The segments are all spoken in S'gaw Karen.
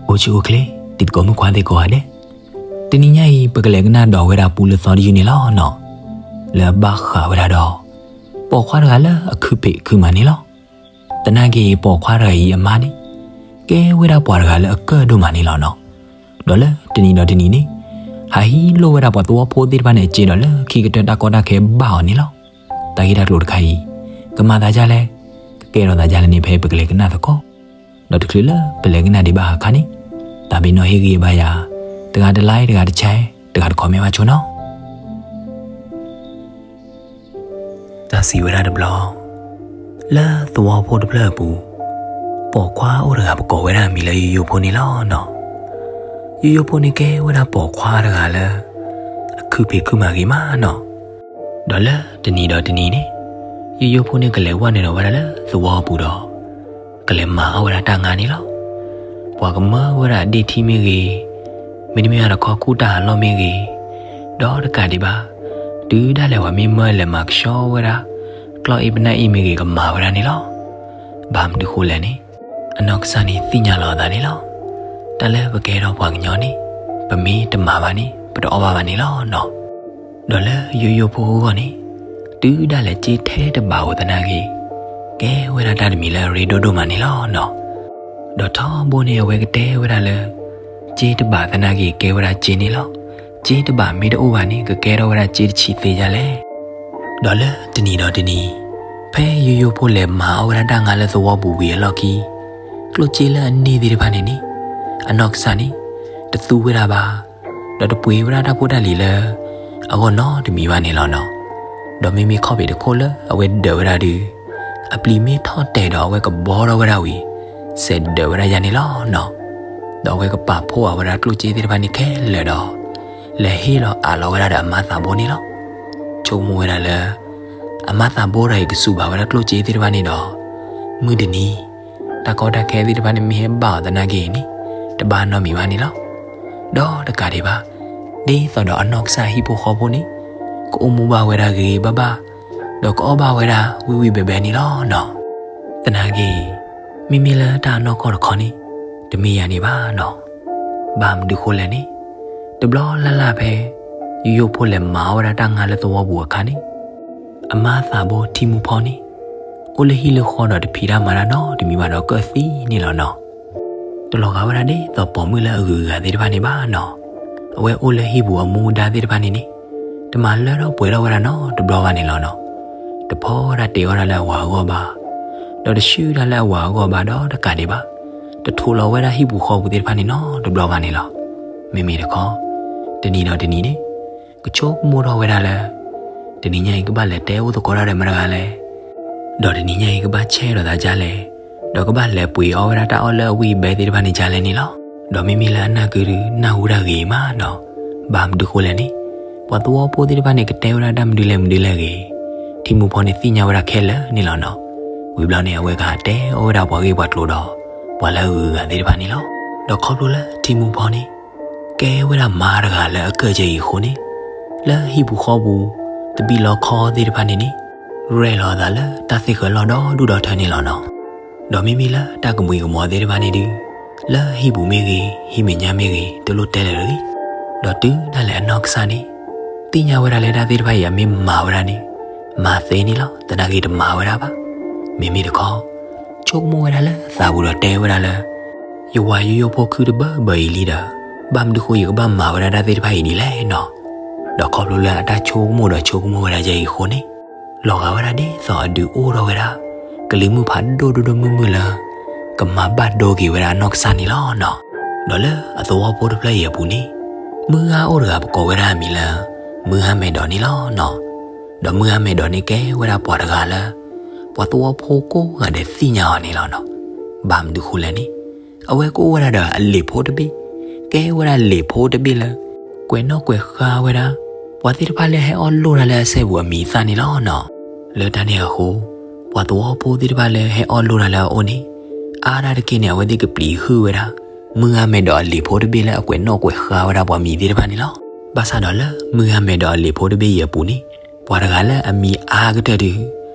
အိၣ်ဆူၣ်အိၣ်ချ့ တံၤသကိးမုၣ်ခွါသ့ၣ်ကိးဂၤဒဲး, တနံၤညါအံၤ ပကလဲၤကနၣ်ဒီးဝဲဒၣ်ပူလၢသီတယုၢ်န့ၣ်လီၤနီၤ. လၢအဘၣ်ဃးဝဲဒၣ်ဒီး ပိာ်ခွါတဂၤလၢအခုဖံးခုမၤန့ၣ်လီၤ. သနာ်က့ ပိာ်ခွါတဂၤအံၤအမါန့ၣ် ကဲဝဲဒၣ်ပှၤတဂၤလၢအကၢၣ်ဒိၣ်မးန့ၣ်လီၤနီၤ. ဒီးလၢတနံၤဒီးတနံၤန့ၣ် ဟးဟံးလိၢ်ဝဲဒၣ်ပှၤသဝီဖိသ့ၣ်တဖၣ်န့ၣ် အစ့ဒီးလၢခံကတၢၢ်တၢ်ကီတၢ်ခဲဘၣ်အီၤန့ၣ်လီၤ. တၢ်ဂ့ၢ်တၢ်ကျိၤတခါအံၤ ကမၤသးဒ်လဲၣ်, ကကဲထီၣ်သးဒ်လဲၣ်န့ၣ် ဖဲပကလဲၤကနၣ်သကိး, ဒီးတချုးလၢပလဲၤကနၣ်ဒံးဘၣ်အခါန့ၣ် တၢ်ဘ့ၣ်နီၣ်ဟ့ၣ်ဂံၢ်ဘါယၤ တဂၤတlike တဂၤတshare တဂၤတcommentဘၣ်ဆိနီၤ. တၢ်စံးဝဲဒၣ်တဘျီ, လၢသဝီဖိတဖျၢၣ်အပူၤ ပိာ်ခွါအိၣ်တဂၤပကိးဝဲဒၣ်အမံၤလၢယိယိဖိန့ၣ်လီၤနီၤ. ယိယိဖိန့ၣ်ကဲဝဲဒၣ်ပိာ်ခွါတဂၤလၢ အခုဖံးခုမၤဂ့ၤမးနီၤ. ဒီးလၢတနံၤဒီးတနံၤန့ၣ် ယိယိဖိန့ၣ်ကလဲၤဝဲနုာ်ဒီးဝဲဒၣ်လၢသဝီအပူၤဒီး ကလဲၤမၤအီၣ်ဝဲဒၣ်တၢ်ငါန့ၣ်လီၤ. ပှၤကမၢဝဲဒၣ်အဒ့ၣ်ထံမ့ၢ်ဂ့ၤ, မ့တမ့ၢ်ဘၣ်တခီကူၣ်တၢ်ဟးလီၢ်မ့ၢ်ဂ့ၤ, ဒီးတကးဒံးဘၣ် တုၤဒၣ်လဲာ်ပှၤမ့ၢ်မၢလဲၤမၤကဆှီဝဲဒၣ် ကျီၢ်အ့ၣ်ပနၢ်အ့ၣ်မ့ၢ်ဂ့ၤ ကမၤဝဲဒၣ်န့ၣ်လီၤ. ဘၣ်မနုၤဃိလဲၣ်န့ၣ် အနီၢ်ကစၢ်န့ၣ်သ့ၣ်ညါလီၤအသးန့ၣ်လီၤ. တၢ်လၢပကဲထီၣ်ပှၤကညီန့ၣ် ပမ့ၢ်တမၤဘၣ်န့ၣ် ပတအီၣ်ဘၣ်ဘၣ်န့ၣ်လီၤနီၤ. ဒီးလၢယိယိဖိအဂီၢ်န့ၣ် တုၤဒၣ်လဲာ်စ့ထဲတဘးအိၣ်သနာ်က့ ကဲဝဲဒၣ်တၢ်တမံၤလၢအရ့ဒိၣ်ဒိၣ်မးန့ၣ်လီၤနီၤ. ဒီးထီဘိန့ၣ် အဝဲကတဲဝဲဒၣ်လၢ စ့တဘးသနာ်က့ ကဲဝဲဒၣ်စ့န့ၣ်လီၤ. စ့တဘးမ့ၢ်တအိၣ်ဘၣ်န့ၣ် ကကဲထီၣ်ဝဲဒၣ်စ့တဆံးသ့ဒ်လဲၣ်. ဒီးလၢတနံၤဒီးတနံၤ ဖဲယိယိဖိလဲၤမၤအီၣ်ဝဲဒၣ်တၢ်ငါလၢသဝီပူၤဝံၤအလီၢ်ခံ ကျိၣ်စ့လၢအန့ၢ်သ့ၣ်တဖၣ်န့ၣ်န့ၣ် အနီၢ်ကစၢ်န့ၣ် တသူဝဲဒၣ်ဘၣ်, ဒီးတပှ့ၤဝဲဒၣ်တၢ်ဖိတၢ်လံၤလၢ အဂီၢ်နီတမံၤဘၣ်န့ၣ်လီၤနီၤ. ဒီးမ့မ့ၢ်ခီၣ်ဖံးတခိၣ်လၢအဝဲဒၢးဝဲဒၣ်ဒုး အပျံၤမ့ၢ်ထီၣ်တဲာ်ဒီးအဝဲကဘီထီၣ်ဝဲဒၣ်ဝံၤ စဲးဒၢးဝဲဒၣ်ယၤန့ၣ်လီၤနီၤ. ဒီးအဝဲကပာ်ဖှိၣ်အဝဲဒၣ်ကျိၣ်စ့သ့ၣ်တဖၣ်န့ၣ်ခဲလၢာ်ဒီး လဲၤဟ့ၣ်လီၤအးလီၤဝဲဒၣ်ဒီးအမါသးဘိန့ၣ်လီၤ. ဆိကမိၣ်ဝဲဒၣ်လၢ အမါသးဘိတဂၤအံၤကစူးဘၣ်ဝဲဒၣ်ကျိၣ်စ့သ့ၣ်တဖၣ်န့ၣ်ဒီး မုၢ်တနံၤ တၢ်ကီတၢ်ခဲသ့ၣ်တဖၣ်န့ၣ်မ့ၢ်ဟဲဘၣ်အီၤသနာ်က့န့ၣ် တဘၣ်နီတမံၤဘၣ်န့ၣ်လီၤ. ဒီးတကးဒံးဘၣ် ဒ်သိးဒီးအနီၢ်ကစၢ်ဟံၣ်ဖိဃီဖိန့ၣ် ကအိၣ်မူဘၣ်ဝဲဒၣ်ဂ့ၤဂ့ၤဘၣ်ဘၣ် ဒီးကအီၣ်ဘၣ်ဝဲဒၣ်ဝံၣ်ဝံၣ်ဘဲဘဲန့ၣ်လီၤနီၤ. သနာ်က့ မ့မ့ၢ်လၢတၢ်အနီၢ်ကီၢ်တခီန့ၣ် တမ့ၢ်ယၤန့ၣ်ဘၣ်နီၤ. ဘၣ်မနုၤဃိလဲၣ်န့ၣ် တဘျီလၢ်လၢ်ဖဲ ယိယိဖိလဲၤမၤအီၣ်ဝဲဒၣ်တၢ်ငါလၢသဝီပူၤအခါန့ၣ် အမါသးဘိထံမူဖီန့ၣ် အိၣ်လၢဟံၣ်လၢဃီဒီးတဖံးတၢ်မၤတၢ်နီတမံၤဘၣ်ဒီးကၢၣ်သံန့ၣ်လီၤနီၤ. တလီၤဂာ်ဝဲဒၣ်ဒ်သိးပိာ်မုၣ်လၢအဂုၤအဂၤသ့ၣ်တဖၣ်န့ၣ်ဘၣ်နီၤ. အဝဲအိၣ်လၢဟံၣ်ပူၤအမူအဒါသ့ၣ်တဖၣ်န့ၣ်န့ၣ် တမၤလၢထီၣ်ပှဲၤထီၣ်ဝဲဒၣ်နီတဘျီဘၣ်န့ၣ်လီၤနီၤ. တဖီဝဲဒၣ်တဲအီၣ်တၢ်လၢအဝၤအဂီၢ်ဘၣ်, ဒီးတဆှုတၢ်လၢအဝၤအဂီၢ်ဘၣ်ဒီးတကးဒံးဘၣ် တထိးလီၤဝဲဒၣ်ဟံၣ်ပူၤဃီပူၤသ့ၣ်တဖၣ်န့ၣ်နီတဘျီဘၣ်န့ၣ်လီၤ. မ့မ့ၢ်တခီ တနံၤဒီးတနံၤန့ၣ် ကဆိကမိၣ်ထီၣ်ဝဲဒၣ်လၢ တနံၤညါအံၤကဘၣ်လဲၤတဲအိၣ်သကိးတၢ်ဒီးမတၤတဂၤလဲၣ်, ဒီးတနံၤညါအံၤကဘၣ်ဆဲးဒီးသးဒ်လဲၣ်, ဒီးကဘၣ်လဲၤပှ့ၤအီၣ်ဝဲဒၣ်တၢ်အီၣ်လၢအဝံၣ်အဘဲသ့ၣ်တဖၣ်န့ၣ်ဒ်လဲၣ်န့ၣ်လီၤ. ဒီးမ့မ့ၢ်လၢအနၢ်ကုဒုးနၢ်ဟူတၢ်ဂ့ၤမးနီၤ. ဘၣ်မနုၤဃိလဲၣ်န့ၣ် ပှၤသဝီဖိသ့ၣ်တဖၣ်န့ၣ် ကတဲဝဲဒၣ်တၢ်မနုၤလဲၣ်မနုၤလဲၣ်ဂ့ၤ, ထံမူဖီန့ၣ်သ့ၣ်ညါဝဲဒၣ်ခဲလၢာ်န့ၣ်လီၤနီၤ. ဝံၤဘျီန့ၣ် အဝဲကဟးတဲအီၣ်ဝဲဒၣ်ပှၤဂ့ၢ်ပှၤကျိၤဒီး ပှၤလၢအဂုၤအဂၤသ့ၣ်တဖၣ်န့ၣ်လီၤ. ဒီးခီဖျိလၢထံမူဖီန့ၣ် ကဲဝဲဒၣ်မါတဂၤလၢအကၢၣ်ကဲအံၤအဃိန့ၣ် လၢဟံၣ်ပူၤဃီပူၤ သဘံၣ်လီခီသ့ၣ်တဖၣ်န့ၣ်န့ၣ် ရဲၣ်လီၤအသးလၢတၢ်သ့ၣ်ဃၢၤလီၢ်ဒီဒူၣ်ဒီထၢန့ၣ်လီၤနီၤ. ဒီးမ့မ့ၢ်လၢတၢ်ကမှံၤကမီၤသ့ၣ်တဖၣ်န့ၣ်ဒုး လၢဟံၣ်ပူၤမ့ၢ်ဂ့ၤ ဟံၣ်မဲာ်ညါမ့ၢ်ဂ့ၤ တလိၣ်တဲလၢၤတဂ့ၤ. ဒီးတုၤဒၣ်လဲာ်အနီၢ်ကစၢ်န့ၣ် သ့ၣ်ညါဝဲဒၣ်လၢတၢ်သ့ၣ်တဖၣ်အံၤအမ့ၢ်မၤဝဲဒၣ်န့ၣ် မၤသ့န့ၣ်လီၤ. သနာ်က့တမၤဝဲဒၣ်ဘၣ်. မ့မ့ၢ်တခီ ဆိကမိၣ်ဝဲဒၣ်လၢသးပူၤဒီးတဲဝဲဒၣ်လၢ ယဝၤယိယိဖိခုတဘၢဘၢအံၤလံဒီး ဘၣ်မနုၤဃိယကဘၣ်မၤဝဲဒၣ်တၢ်သ့ၣ်တဖၣ်အံၤဒ်လဲၣ်နီၤ. ဒီးခီဖျိလၢအတၢ်ဆိကမိၣ်ဒီးဆိကမိၣ်ဝဲဒၣ်ယဲအံၤအဃိန့ၣ် လီၤဂာ်ဝဲဒၣ်ဒ်သိးအဒုးအိၣ်ထီၣ်ဝဲဒၣ် ကလံၤမုၢ်ဖးဒိၣ်ဒိၣ်ဒိၣ်မုၢ်မုၢ်လၢ ကမၤဘၣ်ဒိက့ၤဝဲဒၣ်အနီၢ်ကစၢ်န့ၣ်လီၤနီၤ. ဒီးလၢအသဝီဖိတဖျၢၣ်အံၤအပူၤန့ၣ် မုၢ်ဂၤအိၣ်တဂၤပကိးဝဲဒၣ်အမံၤလၢ မုၢ်ဂၤမဲာ်ဒိးန့ၣ်လီၤနီၤ. ဒီးမုၢ်ဂၤမဲာ်ဒိးန့ၣ်ကဲဝဲဒၣ်ပှၤတဂၤလၢ ပှၤသဝီဖိကိးဂၤဒဲးသ့ၣ်ညါအီၤန့ၣ်လီၤနီၤ. ဘၣ်မနုၤဃိလဲၣ်န့ၣ် အဝဲကအိၣ်ဝဲဒၣ်ဒီးအလံာ်ဖိတဘ့ၣ်, ကဲဝဲဒၣ်လံာ်ဖိတဘ့ၣ်လၢ ကွဲးနီၣ်ကွဲးဃါဝဲဒၣ် ပှၤသ့ၣ်တဖၣ်လၢဟဲအီၣ်လိၣ်တၢ်လၢအစဲပူၤအမံၤအသၣ်န့ၣ်လီၤနီၤ. လၢတၢ်န့ၣ်အဃိ ပှၤသဝီဖိသ့ၣ်တဖၣ်လၢဟဲအီၣ်လိၣ်တၢ်လၢအအိၣ်န့ၣ် အါဒၣ်တက့ၢ်န့ၣ် အဝဲသ့ၣ်ကပျံၤဟုၣ်ဝဲဒၣ် မုၢ်ဂၤမဲာ်ဒိးအလံာ်ဖိတဘ့ၣ်လၢအကွဲးနီၣ်ကွဲးဃါဝဲဒၣ်ပှၤမံၤသ့ၣ်တဖၣ်န့ၣ်လီၤ. ဘၣ်ဆၣ်ဒီးလၢမုၢ်ဂၤမဲာ်ဒိးအလံာ်ဖိတဘ့ၣ်အံၤအပူၤန့ၣ် ပှၤတဂၤလၢအမံၤအါကတၢၢ်ဒုး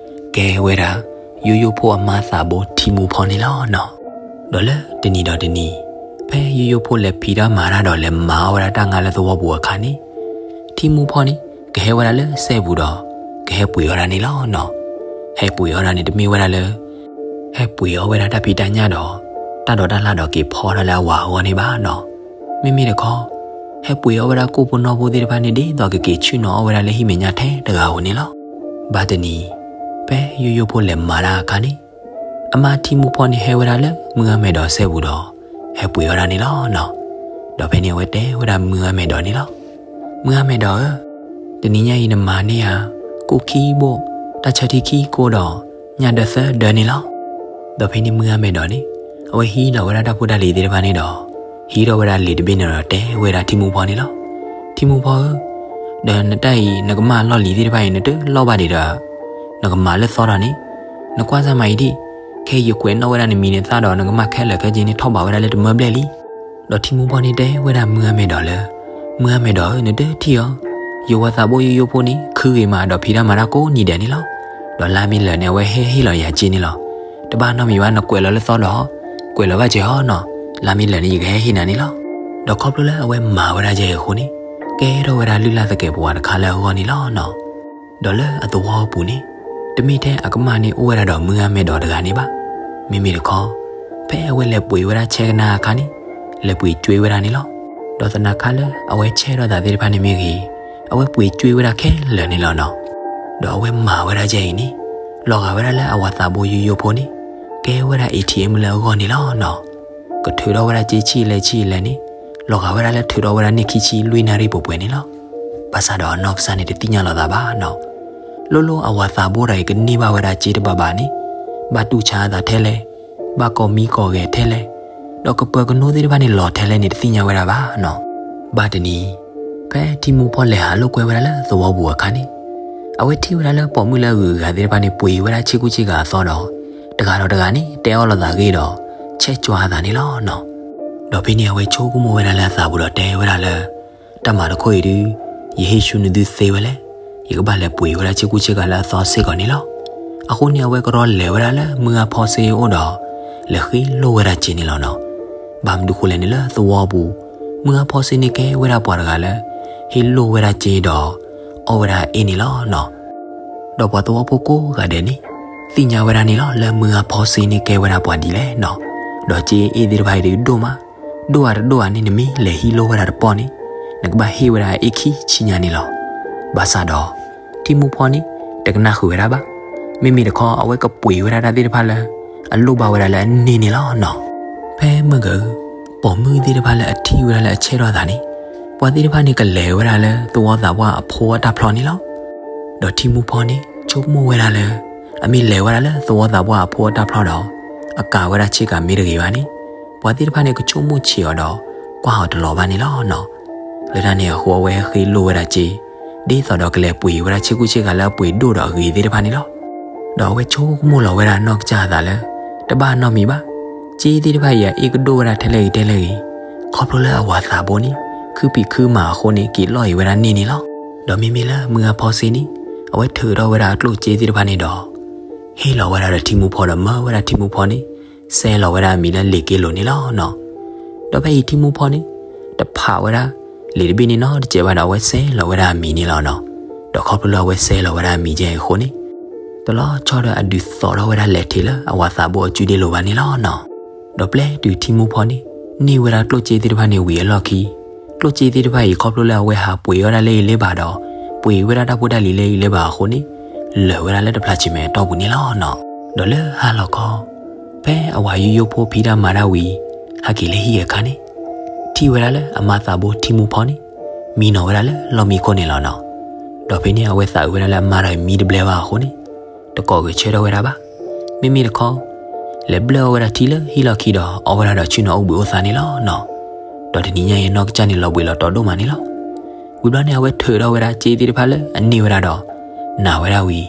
ကဲဝဲဒၣ် ယိယိဖိအမါသးဘိထံမူဖီန့ၣ်လီၤနီၤ. ဒီးလၢတနံၤဒီးတနံၤ ဖဲ ဖဲယိယိဖိလဲၤဖံးတၢ်မၤတၢ်ဒီးလဲၤမၤအီၣ်ဝဲဒၣ်တၢ်ငါလၢသဝီပူၤအခါန့ၣ်, ထံမူဖီန့ၣ် ကဟဲဝဲဒၣ်လၢစဲပူၤဒီး ကဟဲပှ့ၤအီၣ်ဒၣ်န့ၣ်လီၤနီၤ. ဟဲပှ့ၤအီၣ်ဒၣ်န့ၣ်တမ့ၢ်ဝဲဒၣ်လၢ ဟဲပှ့ၤအီၣ်ဝဲဒၣ်တၢ်ဖံးတၢ်ညၣ်ဒီး တၢ်ဒိးတၢ်လၣ်ဒီးက့ၤဖီဒၣ်လၢအဝၤအဂီၢ်န့ၣ်ဘၣ်နီၤ. မ့မ့ၢ်တခီ ဟဲပှ့ၤအီၣ်ဝဲဒၣ်ကိၣ်ဖိနီၢ်ဖိသ့ၣ်တဖၣ်န့ၣ် ဒ်သိးကက့ၤဆ့ၣ်နီၤအီၣ်ဝဲဒၣ်လၢဟံၣ်မဲာ်ညါထဲတဂၤဧိၤန့ၣ်လီၤ. ဘၣ်တနံၤ ဖဲယိယိဖိလဲၤမၤတၢ်အခါန့ၣ်, အမါထံမူဖီန့ၣ်ဟဲဝဲဒၣ်လၢမုၢ်ဂၤမဲာ်ဒီးစဲပူၤဒီး ဟဲပှ့ၤအီၣ်ဒၣ်န့ၣ်လီၤနီၤ. ဒီးဖဲန့ၣ်အဝဲတဲဝဲဒၣ်မုၢ်ဂၤမဲာ်ဒီးန့ၣ်လီၤ. မုၢ်ဂၤမဲာ်ဒီးဧၢ, တနံၤညါအံၤနမၤန့ၢ်ဧါ ကိၣ်ခံဘိၣ်, တၢ်ဆၢထံခံကိၣ်ဒီး ညၣ်ဒၢသၢဒၢန့ၣ်လီၤ. ဒီးဖဲန့ၣ်မုၢ်ဂၤမဲာ်ဒီးန့ၣ် အဝဲဟံးလီၤဝဲဒၣ်တၢ်ဖိတၢ်လံၤသ့ၣ်တဖၣ်န့ၣ်ဒီး ဟံးထီၣ်ဝဲဒၣ်လံာ်တဘ့ၣ်န့ၣ်ဒီးတဲဝဲဒၣ်ထံမူဖီန့ၣ်လီၤ. ထံမူဖီဧၢ, ဒီးနတၢ်အံၤ နကမၣ်လီၢ်လံၤသ့ၣ်တဖၣ်အံၤ နတလီၢ်ဘၣ်ဒံးဒီး နကမၤလၢသီဒီးန့ၣ်, နကွၢ်စၢ်မၤအံၤဒံး, ခဲအံၤယကွဲးနီၣ်ဝဲဒၣ်နမံၤနသၣ်ဒီး နကမၣ်ခဲလၢာ်ခဲဆ့န့ၣ် ထီၣ်ဘးဝဲဒၣ်လၢတမၢဘျဲၣ်လံ. ဒီးထံမူဖီန့ၣ်တဲဝဲဒၣ်မုၢ်ဂၤမဲာ်ဒီးလၢ, မုၢ်ဂၤမဲာ်ဒီးဧၢ, နတထံၣ်အီၤ, ယဝၤသးဘိယိယိဖိန့ၣ် ခုဂ့ၤမးဒီးဖံးတၢ်မၤတၢ်ကိးနံၤဒဲးန့ၣ်လီၤ. ဒီးလါမ့ၢ်လၢာ်န့ၣ် အဝဲဟဲဟ့ၣ်လီၤယၤစ့န့ၣ်လီၤ. တဘၣ်နီတမံၤဘၣ် နကွဲးလီၤလၢသီဒီး, ကွဲးလီၤဘၣ်စ့ဟီနီၤ, လါမ့ၢ်လၢာ်န့ၣ် ယကဟဲဟ့ၣ်နၤန့ၣ်လီၤ. ဒီးခီဖျိလၢအဝဲမၤဝဲဒၣ်ယဲအံၤအဃိန့ၣ်, ကဲထီၣ်ဝဲဒၣ်လုၢ်လၢ်သကဲးပဝးတခါလၢအဂီၢ်န့ၣ်လီၤနီၤ. ဒီးလၢအသဝီပူၤန့ၣ်, တမ့ၢ်ထဲအကမၣ်န့ၣ်အိၣ်ဝဲဒၣ်ဒီးမုၢ်ဂၤမဲာ်ဒီးတဂၤန့ၣ်ဘၣ်. မ့မ့ၢ်တခီ, ဖဲအဝဲလဲၤပှ့ၤဝဲဒၣ်ဆဲကနါအခါန့ၣ်, လဲၤပှ့ၤကွ့ဝဲဒၣ်န့ၣ်လီၤ. ဒီးသနာ်ခါလၢအဝဲဆဲထီၣ်သးသ့ၣ်တဖၣ်န့ၣ်မ့ၢ်ဂ့ၤ, အဝဲပှ့ၤကွ့ဝဲဒၣ်ခဲလၢာ်န့ၣ်လီၤနီၤ. ဒီးအဝဲမၤဝဲဒၣ်ယဲအံၤန့ၣ်, လီၤဂာ်ဝဲဒၣ်လၢအဝၤသးဘိယိယိဖိန့ၣ်, ကဲဝဲဒၣ် ATM လၢအဂီၢ်န့ၣ်လီၤနီၤ. ကထုးထီၣ်ဝဲဒၣ်စ့ဆံးလဲဆံးလဲန့ၣ်, လီၤဂာ်ဝဲဒၣ်လၢထုးထီၣ်ဝဲဒၣ်န့ၢ်ခံဆံလွံၢ်နၣ်ရံၣ်ပှဲၤပှဲၤန့ၣ်လီၤ. ဘၣ်ဆၣ်ဒီးအနီၢ်ကစၢ်န့ၣ်တသ့ၣ်ညါလီၤသးဘၣ်နီၤ. လိၣ်လိၣ်အဝၤသးဘိတဂၤအံၤကန့ၢ်ဘၣ်ဝဲဒၣ်စ့တဘးဘးန့ၣ်, ဘၣ်တူၢ်ဆါအသးထဲလဲၣ်, ဘၣ်ကိးမံကိးဂဲၤထဲလဲၣ်, ဒီးကပၢၤကနိသ့ၣ်တဖၣ်န့ၣ်လီၤထဲလဲၣ်န့ၣ် တသ့ၣ်ညါဝဲဒၣ်ဘၣ်နီၤ. ဘၣ်တနံၤ, ဖဲထံမူဖီလဲၤဟးလိာ်ကွဲဝဲဒၣ်လၢသဝီပူၤအခါန့ၣ်, အဝဲထံၣ်ဝဲဒၣ်လၢပိာ်မုၣ်လၢအဂုၤအဂၤသ့ၣ်တဖၣ်န့ၣ် ပှ့ၤဝဲဒၣ်ဆ့ကူဆ့ကၤအသီဒီး, တဂၤဒီးတဂၤန့ၣ် တဲအီၣ်လိာ်သးဂ့ၢ်ဒီး, ဆဲးကွၢ်အသးန့ၣ်လီၤနီၤ. ဒီးဖဲန့ၣ်အဝဲဆိကမိၣ်ဝဲဒၣ်လၢအသးပူၤဒီးတဲဝဲဒၣ်လၢ, တၢ်မၤတခီအံၤဒုး, ယဟ့ၣ်ဆူနသုသ့ဝဲလဲၣ်, ယကဘၣ်လဲၤပှ့ၤဝဲဒၣ်ဆ့ကူဆ့ကၤလၢအသီစ့ၢ်ကီးန့ၣ်လီၤ. အဃိန့ၣ်အဝဲကရီလဲၤဝဲဒၣ်လၢမုၢ်ဂၤဖီစ့အအိၣ်ဒီး, လဲၤဃ့လိၢ်ဝဲဒၣ်စ့န့ၣ်လီၤနီၤ. ဘၣ်မနုၤဃိလဲၣ်န့ၣ်လၢသဝီပူၤ, မုၢ်ဂၤဖီစ့န့ၣ်ကဲဝဲဒၣ်ပှၤတဂၤလၢ, ဟ့ၣ်လိၢ်ဝဲဒၣ်စ့ဒီး, အီၣ်ဝဲဒၣ်အ့ၣ်န့ၣ်လီၤနီၤ. ဒီးပှၤသဝီဖိကိးဂၤဒဲးန့ၣ်, သ့ၣ်ညါဝဲဒၣ်န့ၣ်လီၤလၢမုၢ်ဂၤဖီစ့န့ၣ်ကဲဝဲဒၣ်ပှၤဒ်လဲၣ်နီၤ. ဒီးစ့အ့ၣ်သ့ၣ်တဖၣ်အံၤဒုးဒိၣ်မး, ဒိၣ်ဧါတဒိၣ်ဧါန့ၣ် နမ့ၢ်လဲၤဟံးလိၢ်ဝဲဒၣ်တပီၢ်န့ၣ်, နကဘၣ်ဟ့ၣ်ဝဲဒၣ်အ့ၣ်ခံဆံညါန့ၣ်လီၤ. ဘၣ်ဆၣ်ဒီး, ထံမူဖီန့ၣ်, တကနၣ်ဃုာ်ဝဲဒၣ်ဘၣ်. မ့မ့ၢ်တခီအဝဲကပှ့ၤဝဲဒၣ်တၢ်သ့ၣ်တဖၣ်လၢ, အလိၣ်ဘၣ်ဝဲဒၣ်လၢအန့ၢ်န့ၣ်လီၤနီၤ. ဖဲမုၢ်ဂၤဧၢ, ပိာ်မုၣ်သ့ၣ်တဖၣ်လၢအထံၣ်ဝဲဒၣ်လၢအဆဲးထီၣ်သးန့ၣ်, ပှၤသ့ၣ်တဖၣ်န့ၣ်ကလဲၤဝဲဒၣ်လၢသဝီသးပှၢ်အဖိအတၢ်ဖျီန့ၣ်လီၤ. ဒီးထံမူဖီန့ၣ်ဆိကမိၣ်ဝဲဒၣ်လၢ, အမ့ၢ်လဲၤဝဲဒၣ်လၢသဝီသးပှၢ်အဖိအတၢ်ဖျီဒီး, အကၤဝဲဒၣ်ဆ့ကၤမ့ၢ်တဂ့ၤဘၣ်န့ၣ်, ပှၤသ့ၣ်တဖၣ်န့ၣ်ကဆိကမိၣ်ဆံးအီၤဒီး, ကွၢ်အီၤတလီၤဘၣ်န့ၣ်လီၤနီၤ. လၢတၢ်န့ၣ်အဃိအဝဲဟဲဃ့လိၢ်ဝဲဒၣ်စ့, ဒ်သိးဒီးကလဲၤပှ့ၤဝဲဒၣ်ဆ့ကူဆ့ကၤလၢအပှ့ၤဒိၣ်ဒီးအဂ့ၤသ့ၣ်တဖၣ်န့ၣ်လီၤ. ဒီးအဝဲဆိကမိၣ်လီၤဝဲဒၣ်နီၢ်ကစၢ်အသးလၢ, တဘၣ်နီတမံၤဘၣ်. စ့သ့ၣ်တဖၣ်အံၤအအ့ၣ်ကဒိၣ်ဝဲဒၣ်ထဲလဲၣ်ဂ့ၤထဲလဲၣ်ဂ့ၤ, ခီဖျိလၢအဝၤသးဘိန့ၣ်, ခုဖံးခုမၤအဃိန့ၣ် က့ၤလီၢ်အံၤဝဲဒၣ်န့ၢ်န့ၣ်လီၤ. ဒီးမ့မ့ၢ်လၢမုၢ်ဂၤဖီစ့န့ၣ်, အဝဲထုးထီၣ်ဝဲဒၣ်အကျိၣ်စ့သ့ၣ်တဖၣ်န့ၣ်ဒီး, ဟ့ၣ်လီၤဝဲဒၣ်ဒီးထံမူဖီဒီးမၢဝဲဒၣ်ထံမူဖီန့ၣ်, စဲလီၤဝဲဒၣ်အမံၤလၢလ့ၤက့လိၤန့ၣ်လီၤနီၤ. ဒီးဖဲအံၤထံမူဖီန့ၣ်, တဖးဝဲဒၣ်, လ့ၤတဘ့ၣ်န့ၣ်နီတစဲးဘၣ်ဒီး အဝဲစဲလီၤဝဲဒၣ်အမံၤန့ၣ်လီၤနီၤ. ဒီးခီဖျိလၢအဝဲစဲလီၤဝဲဒၣ်အမံၤယဲအံၤအဃိန့ၣ်, တလီၤဆီဒီးအဒုးသိးထီၣ်ဝဲဒၣ်လဲၤထံးလၢအဝၤသးဘိအစုဒ့လိၤဘၣ်န့ၣ်လီၤနီၤ. ဒီးပျဲတုၤထံမူဖီန့ၣ်, န့ၢ်ဝဲဒၣ်ကျိၣ်စ့သ့ၣ်တဖၣ်န့ၣ်ဝံၤအလီၢ်ခံ, ကျိၣ်စ့သ့ၣ်တဖၣ်အံၤခီဖျိလၢအဝဲဟးပှ့ၤအီၣ်ဒၣ်လၢအံၤလၢဘၣ်ဒီး, ပှ့ၤဝဲဒၣ်တၢ်ဖိတၢ်လံၤလၢအံၤလၢဘၣ်အဃိန့ၣ်, လၢာ်ဝဲဒၣ်လၢတဖျးဆံမဲာ်အတီၢ်ပူၤန့ၣ်လီၤနီၤ. ဒီးလၢဟါလီၤခီ, ဖဲအဝၤယိယိဖိဖံးတၢ်မၤတၢ်ဝံၤ, ဟဲက့ၤလၢဟံၣ်အခါန့ၣ်, ထံၣ်ဝဲဒၣ်လၢအမါသးဘိထံမူဖီန့ၣ်, မံနီၤဝဲဒၣ်လၢလီၢ်မံခိၣ်န့ၣ်လီၤနီၤ. ဒီးဖဲန့ၣ်အဝဲသးအုးဝဲဒၣ်လၢအမါဒီးမံတဘျဲဘၣ်အဃိန့ၣ်, တကိးဂဲၤဆၢထၢၣ်ဝဲဒၣ်ဘၣ်. မ့မ့ၢ်တခီ, လဲၤဘျၢၣ်အီၣ်ဝဲဒၣ်ထံလၢဟံၣ်လီၢ်ခံဒီး အီၣ်ဝဲဒၣ်ဒီးဆ့ၣ်နီၤအိၣ်ဘှံးအိၣ်သါန့ၣ်လီၤနီၤ. ဒီးတနံၤညါအံၤအနီၢ်ကစၢ်န့ၣ်လီၤဘှံးလီၤတီၤဒိၣ်မးန့ၣ်လီၤ. ဝံၤဘျီန့ၣ် အဝဲထုးထီၣ်ဝဲဒၣ်စ့သ့ၣ်တဖၣ်လၢအန့ၢ်ဝဲဒၣ်ဒီး နာ်ဝဲဒၣ်ဝံၤ,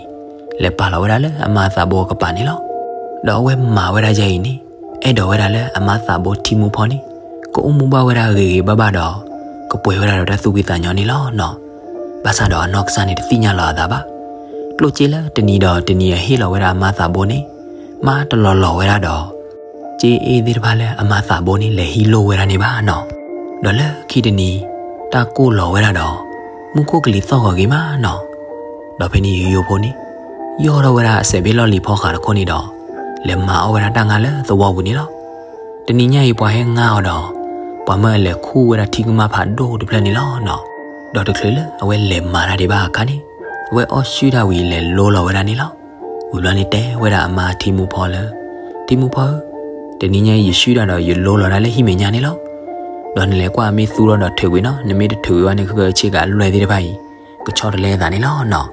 လဲၤပာ်လီၤဝဲဒၣ်လၢအမါသးဘိအကပၤန့ၣ်လီၤ. ဒီးအဝဲမၤဝဲဒၣ်ယဲအံၤန့ၣ်, အဲၣ်ဒိးဝဲဒၣ်လၢအမါသးဘိထံမူဖီန့ၣ်, ကအိၣ်မူဘၣ်ဝဲဒၣ်ဂ့ၤဂ့ၤဘၣ်ဘၣ်ဒီး, ကပှဲၤဝဲဒၣ်ဒီးတၢ်သူၣ်ဖှံသးညီန့ၣ်လီၤနီၤ. ဘၣ်ဆၣ်ဒီးအနီၢ်ကစၢ်န့ၣ်တသ့ၣ်ညါလီၤအသးဘၣ်. ကျိၣ်စ့လၢတနံၤဒီးတနံၤအဟ့ၣ်လီၤဝဲဒၣ်အမါသးဘိန့ၣ်, မါတလီၤလီၤဝဲဒၣ်ဒီး ကၠ့အ့ၣ်သ့ၣ်တဖၣ်လၢအမၤသးဘိန့ၣ် လဲၤဟံးလိၢ်ဝဲဒၣ်န့ၣ်ဘၣ်နီၤ. ဒီးလၢခံတနံၤ တၢ်ကိၢ်လီၤဝဲဒၣ်ဒီး မူခိၣ်ကလံၤသီၣ်ဂီၤဂ့ၤမးနီၤ. ဒီးဖဲန့ၣ်ယိယိဖိန့ၣ် ယီၢ်ထီၣ်ဝဲဒၣ်အစဲးဘ့ၣ်လီၢ်လံၤဖီဃးတခိၣ်န့ၣ်ဒီး လဲၤမၤအီၣ်ဝဲဒၣ်တၢ်ငါလၢသဝီပူၤန့ၣ်လီၤ. တနံၤညါအံၤပှၤဟဲငါအီၤဒီး ပှၤမၢအလဲၤခူၣ်ဝဲဒၣ်ထံကမၣ်ဖးဒိၣ်တဖျၢၣ်န့ၣ်လီၤနီၤ. ဒီးတချုးလၢအဝဲလဲၤမၤတၢ်ဒံးဘၣ်အခါန့ၣ် အဝဲအီၣ်ဆူၣ်တၢ်ဝံၤလဲၤလိလီၤဝဲဒၣ်န့ၣ်လီၤ. ဝံၤဘျီန့ၣ်တဲဝဲဒၣ်အမါထံမူဖီလၢ ထံမူဖီဧၢ, တနံၤညါအံၤယဆူၣ်တၢ်ဒီးယလိလီၤဒၣ်လၢဟံၣ်မဲာ်ညါန့ၣ်လီၤ. ဒီးနလဲၤကွၢ်မ့ၢ်သူထီၣ်ဒီးထုးကွံာ်နီၤ, နမ့ၢ်တထုးကွံာ်ဘၣ်န့ၣ် ခဲကဆ့ကၤအလွဲၢ်သ့ၣ်တဖၣ်အံၤ ကဆီတလဲအသးန့ၣ်လီၤနီၤ.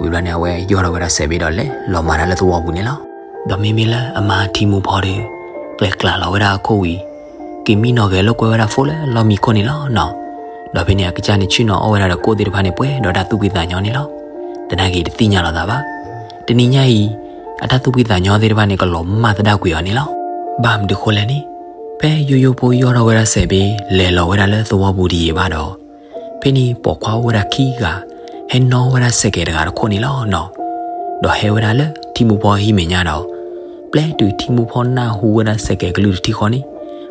ဝံၤဘျီန့ၣ် အဝဲယီၢ်ထီၣ်ဝဲဒၣ်စဲးဘ့ၣ်ဒီးလဲၤလီၤမၤတၢ်လၢသဝီပူၤန့ၣ်လီၤ. ဒီးမ့မ့ၢ်လၢအမါထံမူဖီဒီး ကျဲၤကျါလီၤဝဲဒၣ်အခိၣ်ဝံၤ က့ၤမံနီၤဂဲၤလိာ်ကွဲဝဲဒၣ်ဖိလၢလီၢ်မံခိၣ်န့ၣ်လီၤနီၤ. ဒီးဖဲန့ၣ်အကစၢ်န့ၣ်ဆ့ၣ်နီၤအီၣ်ဝဲဒၣ်ဒီးကိၣ်သ့ၣ်တဖၣ်န့ၣ် ပှဲၤဒီးတၢ်သူၣ်ဖှံသးညီန့ၣ်လီၤ. သနာ်က့တသ့ၣ်ညါလီၤသးဘၣ်. တနံၤညါအံၤ အတၢ်သူၣ်ဖှံသးညီသ့ၣ်တဖၣ်န့ၣ် ကလီၤမၢ်သဒၣ်ကွံာ်အီၤန့ၣ်လီၤ. ဘၣ်မနုၤဃိလဲၣ်န့ၣ် ဖဲယိယိဖိယီၢ်ထီၣ်ဝဲဒၣ်စဲးဘ့ၣ် လဲၤလီၤဝဲဒၣ်လၢသဝီပူၤဒ်အံၤဘၣ်ဒီး ဖဲန့ၣ်ပိာ်ခွါအိၣ်ဝဲဒၣ်ခံဂၤ ဟဲနီၣ်ဝဲဒၣ်စဲးကဲးတဂၤတခိၣ်န့ၣ်လီၤနီၤ. ဒီးဟဲဝဲဒၣ်လၢထံမူဖီဟံၣ်မဲာ်ညါဒီး ပျဲတုၤထံမူဖီနၢ်ဟူဝဲဒၣ်စဲးကဲးကလုၢ်တထံဃီန့ၣ်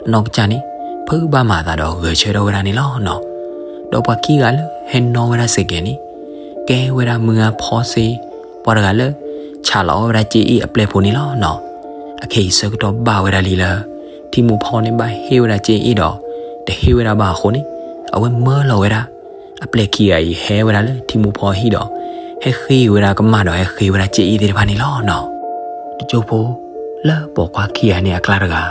အနီၢ်ကစၢ်န့ၣ် ဖုးဘၣ်မၤအသးဒီးဂဲၤဆၢထၢၣ်ဝဲဒၣ်န့ၣ်လီၤနီၤ. ဒီးပှၤခံဂၤလၢဟဲနီၣ်ဝဲဒၣ်စဲးကဲးန့ၣ် ကဲဝဲဒၣ်မုၢ်ဂၢ်ဖီစ့ ပှၤတဂၤလၢ ဆးလီၤအီၣ်ဝဲဒၣ်ကၠ့အ့ၣ်အပျဲၢ်ဖိန့ၣ်လီၤနီၤ. အခဲအံၤဆၢကတီၢ်ဘၣ်ဝဲဒၣ်လံလၢ ထံမူဖီန့ၣ်ဘၣ်ဟ့ၣ်ဝဲဒၣ်ကၠ့အ့ၣ်ဒီး တဟ့ၣ်ဝဲဒၣ်ဘၣ်အဃိန့ၣ် အဝဲမၢလီၤဝဲဒၣ် အပျဲၢ်ခံဂၤအံၤဟဲဝဲဒၣ်လၢထံမူဖီဟံၣ်ဒီး ဟဲဃ့ဝဲဒၣ်ကမၣ်ဒီးဟဲဃ့ဝဲဒၣ်ကၠ့အ့ၣ်သ့ၣ်တဖၣ်န့ၣ်လီၤနီၤ. တကၠိဖိ လၢပိာ်ခွါခံဂၤန့ၣ်အကျါတဂၤ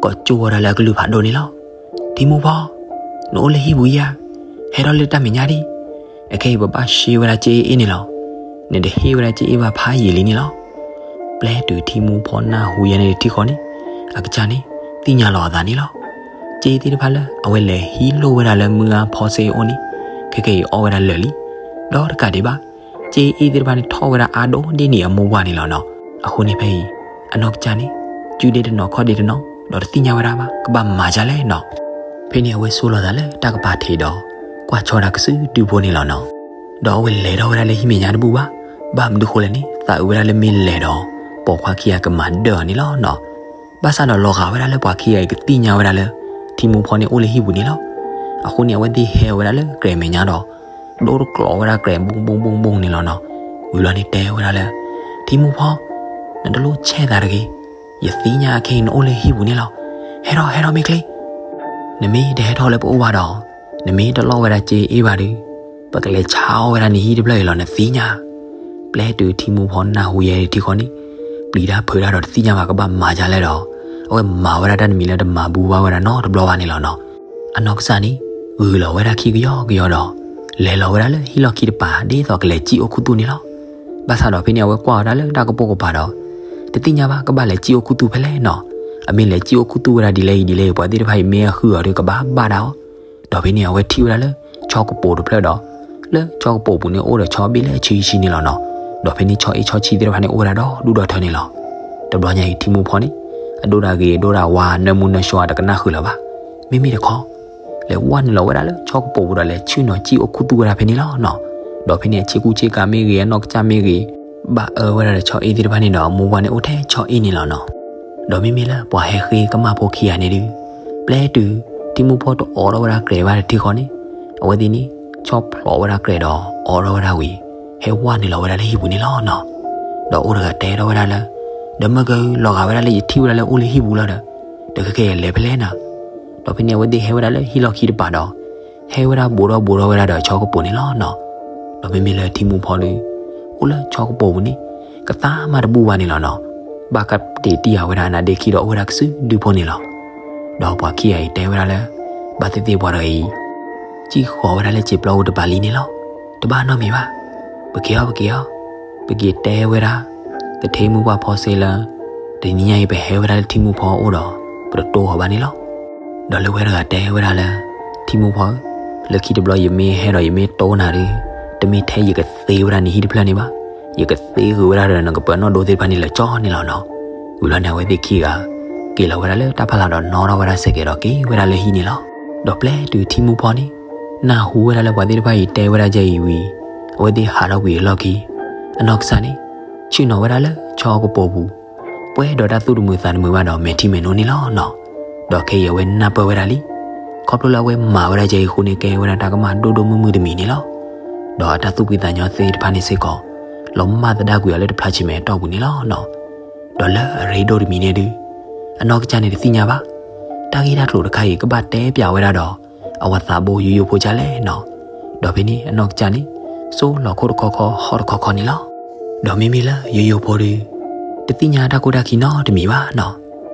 ကိးကၠိဝဲဒၣ်လၢအကလုၢ်ဖးဒိၣ်န့ၣ်လီၤ. ထံမူဖီ နအိၣ်လၢဟံၣ်ပူၤဧါ, ဟဲထီၣ်လၢတၢ်မဲာ်ညါဒံး, အခဲအံၤပဘၣ်ရှ့ဝဲဒၣ်ကၠ့အ့ၣ်န့ၣ်လီၤ. နတဟ့ၣ်ဝဲဒၣ်ကၠ့အ့ၣ်ဘၣ်ဖးယံာ်လံန့ၣ်လီၤ. ပျဲတုၤထံမူဖီနၢ်ဟူယဲန့ၣ်တထံဃီန့ၣ် အကစၢ်န့ၣ် သ့ၣ်ညါလီၤအသးန့ၣ်လီၤ. ကၠ့သ့ၣ်တဖၣ်လၢအဝဲလဲၤဟံးလိၢ်ဝဲဒၣ်လၢမုၢ်ဂၢ်ဖီစ့အအိၣ်န့ၣ် ခဲကဲအံၤအီၣ်ဝဲဒၣ်လၢာ်လံ. ဒီးတကးဒံးဘၣ် ကၠ့အ့ၣ်သ့ၣ်တဖၣ်န့ၣ်ထီၣ်ဝဲဒၣ်အါဒိၣ်ဒ်န့ၣ်အမိၢ်ပှၢ်န့ၣ်လီၤနီၤ. အဃိန့ၣ်ဖဲအံၤ အနီၢ်ကစၢ်န့ၣ် စုဒ့တနီၤခီၣ်ဒ့တနီၤ ဒီးတသ့ၣ်ညါဝဲဒၣ်ဘၣ် ကဘၣ်မၤဒ်လဲၣ်နီၤ. ဖဲန့ၣ်အဝဲဆိလီၤသးလၢတၢ်ကပၤထံးဒီး ကွၢ်ဆီဒၣ်ကစုဒုဖိန့ၣ်လီၤနီၤ. ဒီးအဝဲလဲၤထီၣ်ဝဲဒၣ်လၢဟံၣ်မဲာ်ညါတဘူၣ်ဘၣ်. ဘၣ်မနုၤဃိလဲၣ်န့ၣ် သးအုးဝဲဒၣ်လၢမ့ၢ်လဲၤဒီး ပိာ်ခွါခံဂၤကမၤဒၢၣ်အီၤန့ၣ်လီၤနီၤ. ဘၣ်ဆၣ်ဒီးလီၤဂာ်ဝဲဒၣ်လၢပှၤခံဂၤအံၤကသ့ၣ်ညါဝဲဒၣ်လၢ ထံမူဖီန့ၣ်အိၣ်လၢဟံၣ်ပူၤန့ၣ်လီၤ. အဃိန့ၣ် အဝဲသ့ၣ်ဟဲဝဲဒၣ်လၢကြဲးမဲာ်ညါဒီး ဒိတကျိးဝဲဒၣ်ကြဲးဘိဘိဘိဘိန့ၣ်လီၤနီၤ. ဝံၤလီၤန့ၣ်တဲဝဲဒၣ်လၢ ထံမူဖီ နတလိၣ်ဆဲးသးတဂ့ၤ. ယသ့ၣ်ညါအခဲအံၤနအိၣ်လၢဟံၣ်ပူၤန့ၣ်လီၤ. ဟဲထီၣ်ဟဲထီၣ်မ့ၢ်ချ့. နမ့ၢ်တဟဲထီၣ်လၢပအိၣ်ဘၣ်ဒီး နမ့ၢ်တလီၢ်ဝဲဒၣ်ကၠ့အ့ၣ်ဘၣ်ဒီး ပကလဲၤဆါအီၣ်ဝဲဒၣ်နဟံၣ်တဖျၢၣ်အံၤလီၤ နသ့ၣ်ညါ. ပျဲတုၤထံမူဖီနၢ်ဟူယဲထံဃီန့ၣ် ပျံၤတၢ်ဖုးတၢ်ဒီးတသ့ၣ်ညါဘၣ်ကဘၣ်မၤဒ်လဲၣ်ဒီး အဝဲမၤဝဲဒၣ်တၢ်တမံၤလၢတမၤဘူးဘၣ်ဝဲဒၣ်နီတဘျီဘၣ်န့ၣ်လီၤနီၤ. အနီၢ်ကစၢ်န့ၣ် ဂုာ်လီၤဝဲဒၣ်ခံကယီကယီဒီး လဲၤလီၤဝဲဒၣ်လၢဟံၣ်လီၢ်ခံတပၤ ဒ်သိးကလဲၤစံၣ်အိၣ်ခူသူၣ်န့ၣ်လီၤ. ဘၣ်ဆၣ်ဒီးဖဲန့ၣ်အဝဲကွၢ်ဝဲဒၣ်လၢတၢ်ကပိာ်ကပၤဒီး တသ့ၣ်ညါဘၣ်ကဘၣ်လဲၤစံၣ်အိၣ်ခူသူၣ်ဖဲလဲၣ်နီၤ. အမ့ၢ်လဲၤစံၣ်အိၣ်ခူသူၣ်ဝဲဒၣ်ဒ်လဲၣ်အံၤဒ်လဲၣ်အံၤ ပှၤသ့ၣ်တဖၣ်အံၤမ့ၢ်အဃုအီၤဒီးကဘၣ်ဘၣ်ဒၣ်အီၤ ဒီးဖဲန့ၣ်အဝဲထံၣ်ဝဲဒၣ်လၢ ဆီကပိာ်တဖျၢၣ်ဒီး လၢဆီကပိာ်ပူၤန့ၣ်အိၣ်ဒီးဆီဘ့ၣ်လၢအဆံဆံန့ၣ်လီၤနီၤ. ဒီးဖဲန့ၣ်ဆီအ့ၣ်ဆီဆံသ့ၣ်တဖၣ်န့ၣ်အိၣ်ဝဲဒၣ်ဒီဒူၣ်ဒီထၢန့ၣ်လီၤ. တဘျီညါအံၤထံမူဖီန့ၣ် အဒိဒၣ်ဂ့ၤအဒိဒၣ်ဝါနၢမူနၢဆှီအတကနၣ်ဃုာ်လၢၤဘၣ်. မ့မ့ၢ်တခီ လဲၤဝဲနုာ်လီၤဝဲဒၣ်လၢဆီကပိာ်ပူၤဒီးလဲၤဆ့ၣ်နီၤစံၣ်အိၣ်ခူသူၣ်ဝဲဒၣ်ဖဲန့ၣ်လီၤနီၤ. ဒီးဖဲန့ၣ်အဆ့ကူဆ့ကၤမ့ၢ်ဂ့ၤ အနီၢ်ကစၢ်မ့ၢ်ဂ့ၤ ဘၣ်အၢဝဲဒၣ်ဒီးဆီအ့ၣ်သ့ၣ်တဖၣ်န့ၣ်ဒီးအမိၢ်ပှၢ်န့ၣ်အိၣ်ထဲဆီအ့ၣ်န့ၣ်လီၤနီၤ. ဒီးမ့မ့ၢ်လၢပှၤဟဲဃ့ကမၣ်ဖိခံဂၤန့ၣ်ဒုး ပျဲတုၤထံမူဖီတအိးထီၣ်ဝဲဒၣ်ကြဲးဘၣ်တထံဃီန့ၣ် အဝဲသ့ၣ်န့ၣ် ဆီဖျိးဝဲဒၣ်ကြဲးဒီးအိးထီၣ်ဝဲဒၣ်ဝံၤ ဟဲဝဲနုာ်လီၤဝဲဒၣ်လၢဟံၣ်ပူၤန့ၣ်လီၤနီၤ. ဒီးအိၣ်တဂၤတဲထီၣ်ဝဲဒၣ်လၢ ဒီးမၢကၢ လီၤဂာ်ဝဲဒၣ်လၢယထံၣ်ဝဲဒၣ်လၢအိၣ်လၢဟံၣ်ပူၤလီၤဒီး ဒီးခဲကဲယလဲၤဖဲလဲၣ်နၤ. ဒီးဖဲန့ၣ်အဝဲသ့ၣ်ဟဲဝဲဒၣ်လၢဟံၣ်လီၢ်ခံတပၤဒီး ဟဲဝဲဒၣ်ဘူးထီၣ်ဘူးထီၣ်ဝဲဒၣ်ဒီးဆီကပိာ်န့ၣ်လီၤနီၤ. ဒီးမ့မ့ၢ်လၢထံမူဖီဒီး အိၣ်လၢဆီကပိာ်ပူၤန့ၣ် ကသးမးတဘူၣ်ဘၣ်န့ၣ်လီၤနီၤ. ဘၣ်ကတ့ၢ်တံၢ်အဝဲဒၣ်အနါဒ့ခံဒီးအိၣ်ဝဲဒၣ်ကစုဒုဖိန့ၣ်လီၤ. ဒီးပှၤခံဂၤအံၤတဲဝဲဒၣ်လၢ ဘၣ်သ့ၣ်သ့ၣ်ပှၤတဂၤအံၤ စံၣ်ဃီၤဝဲဒၣ်လၢစံာ်ပျီပူၤတပၤလံန့ၣ်လီၤ. တဘၣ်နီတမံၤဘၣ်. ပက့ၤအီၤ ပက့ၤအီၤ, ပက့ၤတဲဝဲဒၣ် သထ့မုၢ်ပှၢ်ဖီစ့လၢ တနံၤညါအံၤပဟဲဝဲဒၣ်လၢထံမူဖီအအိၣ်ဒီး ပတတိၢ်အီၤဘၣ်န့ၣ်လီၤ. ဒီးလၢဝဲတဂၤတဲဝဲဒၣ်လၢ ထံမူဖီဧၢ, လၢခံတဘျီယမ့ၢ်ဟဲဒီးယမ့ၢ်တိၢ်နၤဒီး တမ့ၢ်ထဲယကသ့ဝဲဒၣ်နဟံၣ်တဖျၢၣ်န့ၣ်ဘၣ်, ယကသ့ဂုာ်ဝဲဒၣ်ဒီးနကပၢၤနီၣ်ဒိသ့ၣ်တဖၣ်န့ၣ်လၢာ်ကၠီန့ၣ်လီၤနီၤ. ဝံၤလီၤန့ၣ် အဝဲသ့ၣ်ခံဂၤ က့ၤလီၤဝဲဒၣ်လၢတၢ်ဖီလာ်ဒီးနီၣ်ထီၣ်ဝဲဒၣ်စဲးကဲးဒီးက့ၤဝဲဒၣ်လၢဟံၣ်န့ၣ်လီၤ. ဒီးပျဲတုၤထံမူဖီန့ၣ် နၢ်ဟူဝဲဒၣ်လၢပှၤသ့ၣ်တဖၣ်အံၤတဲဝဲဒၣ်ယဲအံၤဝံၤ အဝဲသ့ၣ်ဟးထီၣ်ကွံာ်အလီၢ်ခံ အနီၢ်ကစၢ်န့ၣ် ဆ့ၣ်နီၤဝဲဒၣ်လၢဆီကပိာ်ပူၤ ပှဲၤဒီးတၢ်သူၣ်တမုာ်သးတမုာ်ဘၣ်ဒီး မဲာ်ထံမဲာ်နိန့ၣ်လီၤနီၤ. ဒီးခဲအံၤအဝဲနၢ်ပၢၢ်ဝဲဒၣ်လံ, ခီဖျိလၢအဝဲမၤဝဲဒၣ်ယဲအံၤအဃိန့ၣ် ကဲဝဲဒၣ်တၢ်ကမၣ်ဒိၣ်ဒိၣ်မုၢ်မုၢ်တမံၤန့ၣ်လီၤ. ဒီးအတၢ်သူၣ်ဖှံသးညီသ့ၣ်တဖၣ်န့ၣ်စ့ၢ်ကီး လီၤမၢ်သဒၣ်ကွံာ်အီၤလၢတဖျါဆံးမဲာ်အတီၢ်ပူၤန့ၣ်လီၤနီၤ. ဒီးလၢအရ့ဒိၣ်တမံၤန့ၣ်ဒုး အနီၢ်ကစၢ်န့ၣ်တသ့ၣ်ညါဘၣ်, တၢ်ဂ့ၢ်တၢ်ကျိၤတခါအံၤ ကဘၣ်တဲပျးဝဲဒၣ်ဒီး အဝၤသးဘိယိယိဖိဒ်လဲၣ်နီၤ. ဒီးဖဲန့ၣ်အနီၢ်ကစၢ်န့ၣ် စိလီၤခိၣ်တခီခီဟီၣ်တခီခီန့ၣ်လီၤ. ဒီးမ့မ့ၢ်လၢယိယိဖိဒုး တသ့ၣ်ညါတၢ်ခိၣ်တၢ်ခံနီတမံၤဘၣ်နီၤ.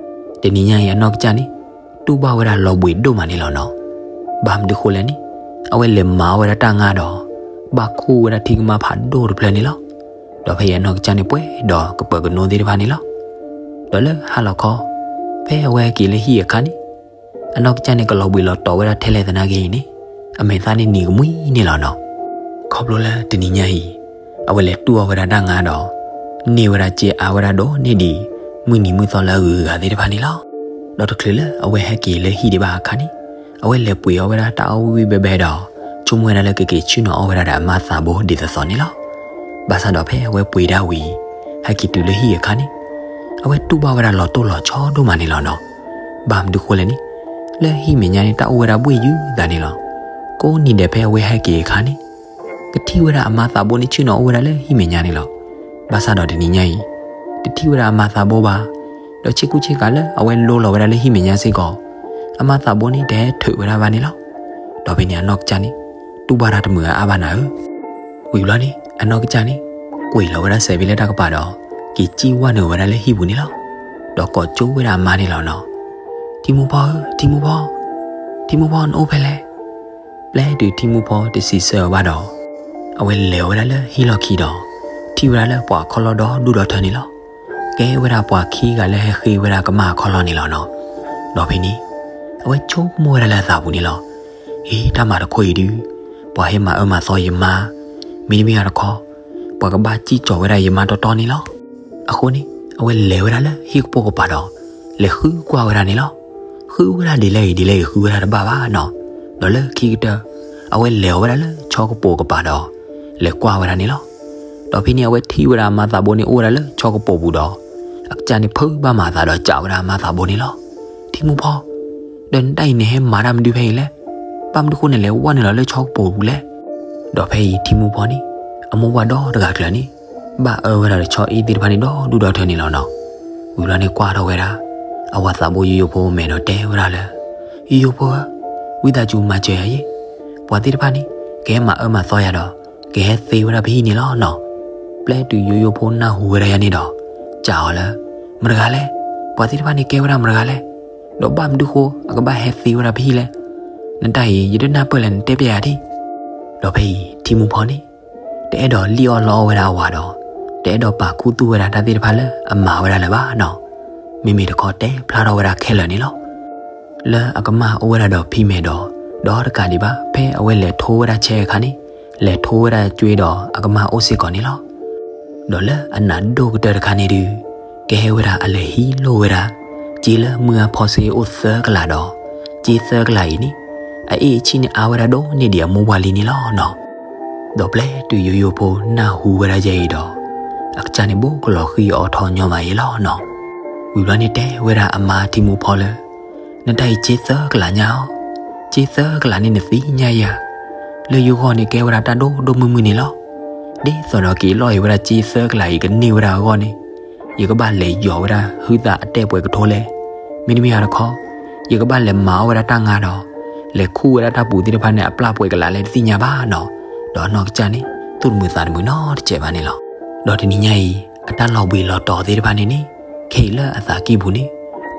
တနံၤညါအံၤအနီၢ်ကစၢ်န့ၣ် တူၢ်ဘၣ်ဝဲဒၣ်လီၤဘှံးဒိၣ်မးန့ၣ်လီၤနီၤ. ဘၣ်မနုၤဃိလဲၣ်န့ၣ် အဝဲလဲၤမၤအီၣ်ဝဲဒၣ်တၢ်ငါဒီး ဘၣ်ခူၣ်ဝဲဒၣ်ထံကမါဖးဒိၣ်တဖျၢၣ်န့ၣ်လီၤ. ဒီးဖဲအံၤအနီၢ်ကစၢ်န့ၣ်ပှဲၤဒီးကပၢၤကနိသ့ၣ်တဖၣ်န့ၣ်လီၤ. ဒီးလၢဟါလီၤခီ ဖဲအဝဲဟဲက့ၤလၢဟံၣ်အခါန့ၣ် အနီၢ်ကစၢ်န့ၣ်ကလီၤဘှံးလီၤတီၤဝဲဒၣ်ထဲလဲၣ်သနာ်က့အံၤန့ၣ် အမဲာ်သၣ်န့ၣ်နံၤကမှံန့ၣ်လီၤနီၤ. ခီဖျိလၢတနံၤညါအံၤ အဝဲလဲၤတူၢ်အီၣ်ဝဲဒၣ်တၢ်ငါဒီး န့ၢ်ဝဲဒၣ်စ့အါဝဲဒၣ်ဒိၣ်န့ၢ်ဒံး မုၢ်နံၤမုၢ်သီလၢအဂုၤအဂၤသ့ၣ်တဖၣ်န့ၣ်လီၤ. ဒီးတချုးလၢအဝဲဟဲက့ၤလၢဟံၣ်ဒံးဘၣ်အခါန့ၣ် အဝဲလဲၤပှ့ၤအီၣ်ဝဲဒၣ်တၢ်အီၣ်ဝံၣ်ဝံၣ်ဘဲဘဲဒီး ဆိကမိၣ်ဝဲဒၣ်လၢကက့ၤဆ့ၣ်နီၤအီၣ်ဝဲဒၣ်ဒီးအမါသးဘိဒ်သိးသိးန့ၣ်လီၤ. ဘၣ်ဆၣ်ဒီးဖဲအဝဲပှ့ၤဒၣ်ဝံၤ ဟဲက့ၤတုၤလၢဟံၣ်အခါန့ၣ် အဝဲတူၢ်ဘၣ်ဝဲဒၣ်လီၤတိၢ်လီၤဆီဒိၣ်မးန့ၣ်လီၤနီၤ. ဘၣ်မနုၤဃိလဲၣ်န့ၣ် လၢဟံၣ်မဲာ်ညါန့ၣ် တၢ်အိၣ်ဝဲဒၣ်ဘှ့ၣ်ယုာ်သးန့ၣ်လီၤ. ကိးနံၤဒဲးဖဲအဝဲဟဲက့ၤအခါန့ၣ် ကထံၣ်ဝဲဒၣ်အမါသးဘိန့ၣ်ဆ့ၣ်နီၤအိၣ်ဝဲဒၣ်လၢဟံၣ်မဲာ်ညါန့ၣ်လီၤ. ဘၣ်ဆၣ်ဒီးတနံၤညါအံၤ တထံၣ်ဝဲဒၣ်အမါသးဘိဘၣ်. ဒီးဆ့ကူဆ့ကၤလၢအဝဲလိလီၤဝဲဒၣ်လၢဟံၣ်မဲာ်ညါစ့ၢ်ကီး အမါသးဘိန့ၣ်တဟဲထုးဝဲဒၣ်ဘၣ်န့ၣ်လီၤ. ဒီးဖဲန့ၣ်အနီၢ်ကစၢ်န့ၣ် တူၢ်ဘၣ်တၢ်တမုာ်အါအါဘၣ်နၤဧၢ ဝံၤဘျီန့ၣ် အနီၢ်ကစၢ်န့ၣ် ကွံာ်လီၤဝဲဒၣ်စဲးဖဲလၢတၢ်ကပၤဒီး က့ၤစံၣ်ဝဲနုာ်ဝဲဒၣ်လၢဟံၣ်ပူၤန့ၣ်လီၤ. ဒီးကိးကၠိဝဲဒၣ်အမါန့ၣ်လီၤနီၤ. ထံမူဖီဧၢ, ထံမူဖီ, ထံမူဖီနအိၣ်ဖဲလဲၣ်. ပျဲတုၤထံမူဖီတစံးဆၢအီၤဘၣ်ဒီး အဝဲလဲၤဝဲဒၣ်လၢဟံၣ်လီၢ်ခံဒီး ထံၣ်ဝဲဒၣ်လၢပှၤခီၣ်လီၢ်ဒီဒူၣ်ဒီထၢန့ၣ်လီၤ. ကဲဝဲဒၣ်ပှၤခံဂၤလၢဟဲဃ့ဝဲဒၣ်ကမၢ်အခီၣ်လီၢ်န့ၣ်လီၤနီၤ. ဒီးဖဲန့ၣ် အဝဲဆိကမိၣ်ဝဲဒၣ်လၢအသးပူၤန့ၣ်လီၤ. အ့ တၢ်မၤတခီအံၤဒုး ပှၤဟဲမၤအၢမၤသီယမါ, မ့တမ့ၢ်တခီ ပှၤကဘၣ်စံၣ်ကၠီၤဝဲဒၣ်ယမါတီတီန့ၣ်လီၤ. အဃိန့ၣ် အဝဲလဲၤဝဲဒၣ်လၢဟံၣ်ကပိာ်ကပၤဒီး လဲၤဃုကွၢ်ဝဲဒၣ်န့ၣ်လီၤ. ဃုဝဲဒၣ်ဒ်လဲၣ်ဂ့ၤဒ်လဲၣ်ဂ့ၤ ဃုဝဲဒၣ်တဘၣ်ဘၣ်နီၤ. ဒီးလၢခံကတၢၢ် အဝဲလဲၤအီၤဝဲဒၣ်လၢဆီကပိာ်ကပၤဒီး လဲၤကွၢ်ဝဲဒၣ်န့ၣ်လီၤ. ဒီးဖဲန့ၣ် အဝဲထံၣ်ဝဲဒၣ်အမါသးဘိန့ၣ်အိၣ်ဝဲဒၣ်လၢဆီကပိာ်ပူၤဒီး အကစၢ်န့ၣ်ဖုးဘၣ်မၤအသးဒီးစံးဝဲဒၣ်အမါသးဘိန့ၣ်လီၤ. ထံမူဖီ, ဒီးနတၢ်အံၤနဟဲမၤတၢ်မနုၤဖဲအံၤလဲၣ်. ဘၣ်မနုၤဃိနလဲၤဝဲနုာ်လီၤလၢဆီကပိာ်ပူၤလဲၣ်. ဒီးဖဲအံၤထံမူဖီန့ၣ် အမိၢ်ပှၢ်ဒီတဂၤကျၢၤန့ၣ် ဘၣ်အၢဝဲဒၣ်ဒီးဆီအ့သ့ၣ်တဖၣ်န့ၣ်ဒီဒူၣ်ဒီထၢန့ၣ်လီၤနီၤ. ဝံၤဘျီန့ၣ်ကွၢ်ထီၣ်ဝဲဒၣ် အဝၤသးဘိယိယိဖိမဲာ်ဒီးတဲဝဲဒၣ်လၢ ယိယိဖိဧၢ, ဝံသးစူၤမၤစၢၤယၤယ့ၣ်. ပှၤသ့ၣ်တဖၣ်န့ၣ် ကဟဲမၤအၢမၤသီယၤဒီး ကဟဲသ့ဝဲဒၣ်ပဟံၣ်န့ၣ်လီၤနီၤ. ပျဲတုၤယိယိဖိနၢ်ဟူဝဲဒၣ်ယၤန့ၣ်ဒီး စံးအီၤလၢ မတဂၤလဲၣ်. ပှၤသ့ၣ်တဖၣ်န့ၣ်ကဲဝဲဒၣ်မတဂၤလဲၣ်. ဒီးဘၣ်မနုၤဃိအကဘၣ်ဟဲသ့ဝဲဒၣ်ပဟံၣ်လဲၣ်. နတၢ်အံၤ ယတနၢ်ပၢၢ်လဲၣ် နတဲပျဲယၤဒံး. ဒီးဖဲအံၤထံမူဖီန့ၣ် တအဲၣ်ဒိးလံၣ်အီၣ်လီအီၣ်ဝဲဒၣ်အဝၤဒီး တအဲၣ်ဒိးပာ်ခူသူၣ်ဝဲဒၣ်တၢ်သ့ၣ်တဖၣ်လၢအမၤဝဲဒၣ်လၢၤဘၣ်နီၤ. မ့မ့ၢ်တခီတဲဖျါထီၣ်ဝဲဒၣ်ခဲလၢာ်န့ၣ်လီၤ. လၢအကမၢ်အိၣ်ဝဲဒၣ်ဒီးဖံမဲာ်ဒီး ဒီးတကးဒံးဘၣ် ဖဲအဝဲလဲၤထိဝဲဒၣ်ဆဲအခါန့ၣ် လဲၤထိဝဲဒၣ်ကွ့ဒီးအကမၢ်အိၣ်စ့ၢ်ကီးန့ၣ်လီၤ. ဒီးလၢအနးဒိၣ်ကတၢၢ်တခါန့ၣ်ဒုး ကဟဲဝဲဒၣ်အလဲၤဟံးလိၢ်ဝဲဒၣ် စ့လၢမုၢ်အါဖီစ့အိၣ်သၢကလးဒီး စ့သၢကလးအံၤန့ၣ် အအ့ၣ်အဆံၣ်န့ၣ်အါဝဲဒၣ်ဒိၣ်န့ၢ်ဒံးအမိၢ်ပှၢ်လံန့ၣ်လီၤနီၤ. ဒီးပျဲတုၤယိယိဖိနၢ်ဟူဝဲဒၣ်ယဲအံၤဒီး အကစၢ်န့ၣ်ဘိးကလီၤဃံအီၤထီၣ်ညီမးယဲလီၤနီၤ. ဝံၤဘျီန့ၣ်တဲဝဲဒၣ်အမါထံမူဖီလၢ နတၢ်အံၤစ့သၢကလးညါအီၤ, စ့သၢကလးန့ၣ်နသ့ၣ်ညါယၤ လၢယဂီၢ်န့ၣ်ကဲဝဲဒၣ်တၢ်ဒိၣ်ဒိၣ်မုၢ်မုၢ်န့ၣ်လီၤ. ဒ်သိးဒီးက့ၤလီၢ်အံၤဝဲဒၣ်စ့သၢကလးအံၤကန့ၢ်ဝဲဒၣ်အဂီၢ်န့ၣ် ယကဘၣ်လဲၤယီၤဝဲဒၣ်ဟုသးအတဲာ်ပှဲၤကထိလဲၣ်. မ့တမ့ၢ်ယၤတခီ ယကဘၣ်လဲၤမၤအီၣ်ဝဲဒၣ်တၢ်ငါဒီး လဲၤခူၣ်ဝဲဒၣ်တၢ်ပူၤသ့ၣ်တဖၣ်န့ၣ် အပျၢ်ပှဲၤကလးလဲၣ်တသ့ၣ်ညါဘၣ်နီၤ. ဒီးအနီၢ်ကစၢ်န့ၣ် သူၣ်တမုာ်သးတမုာ်နီတစဲးဘၣ်န့ၣ်လီၤ. ဒီးတနံၤညါအံၤ အတၢ်လီၤဘှံးလီၤတီၤသ့ၣ်တဖၣ်န့ၣ်န့ၣ် ခဲအံၤလၢအသးကံၢ်ပူၤန့ၣ်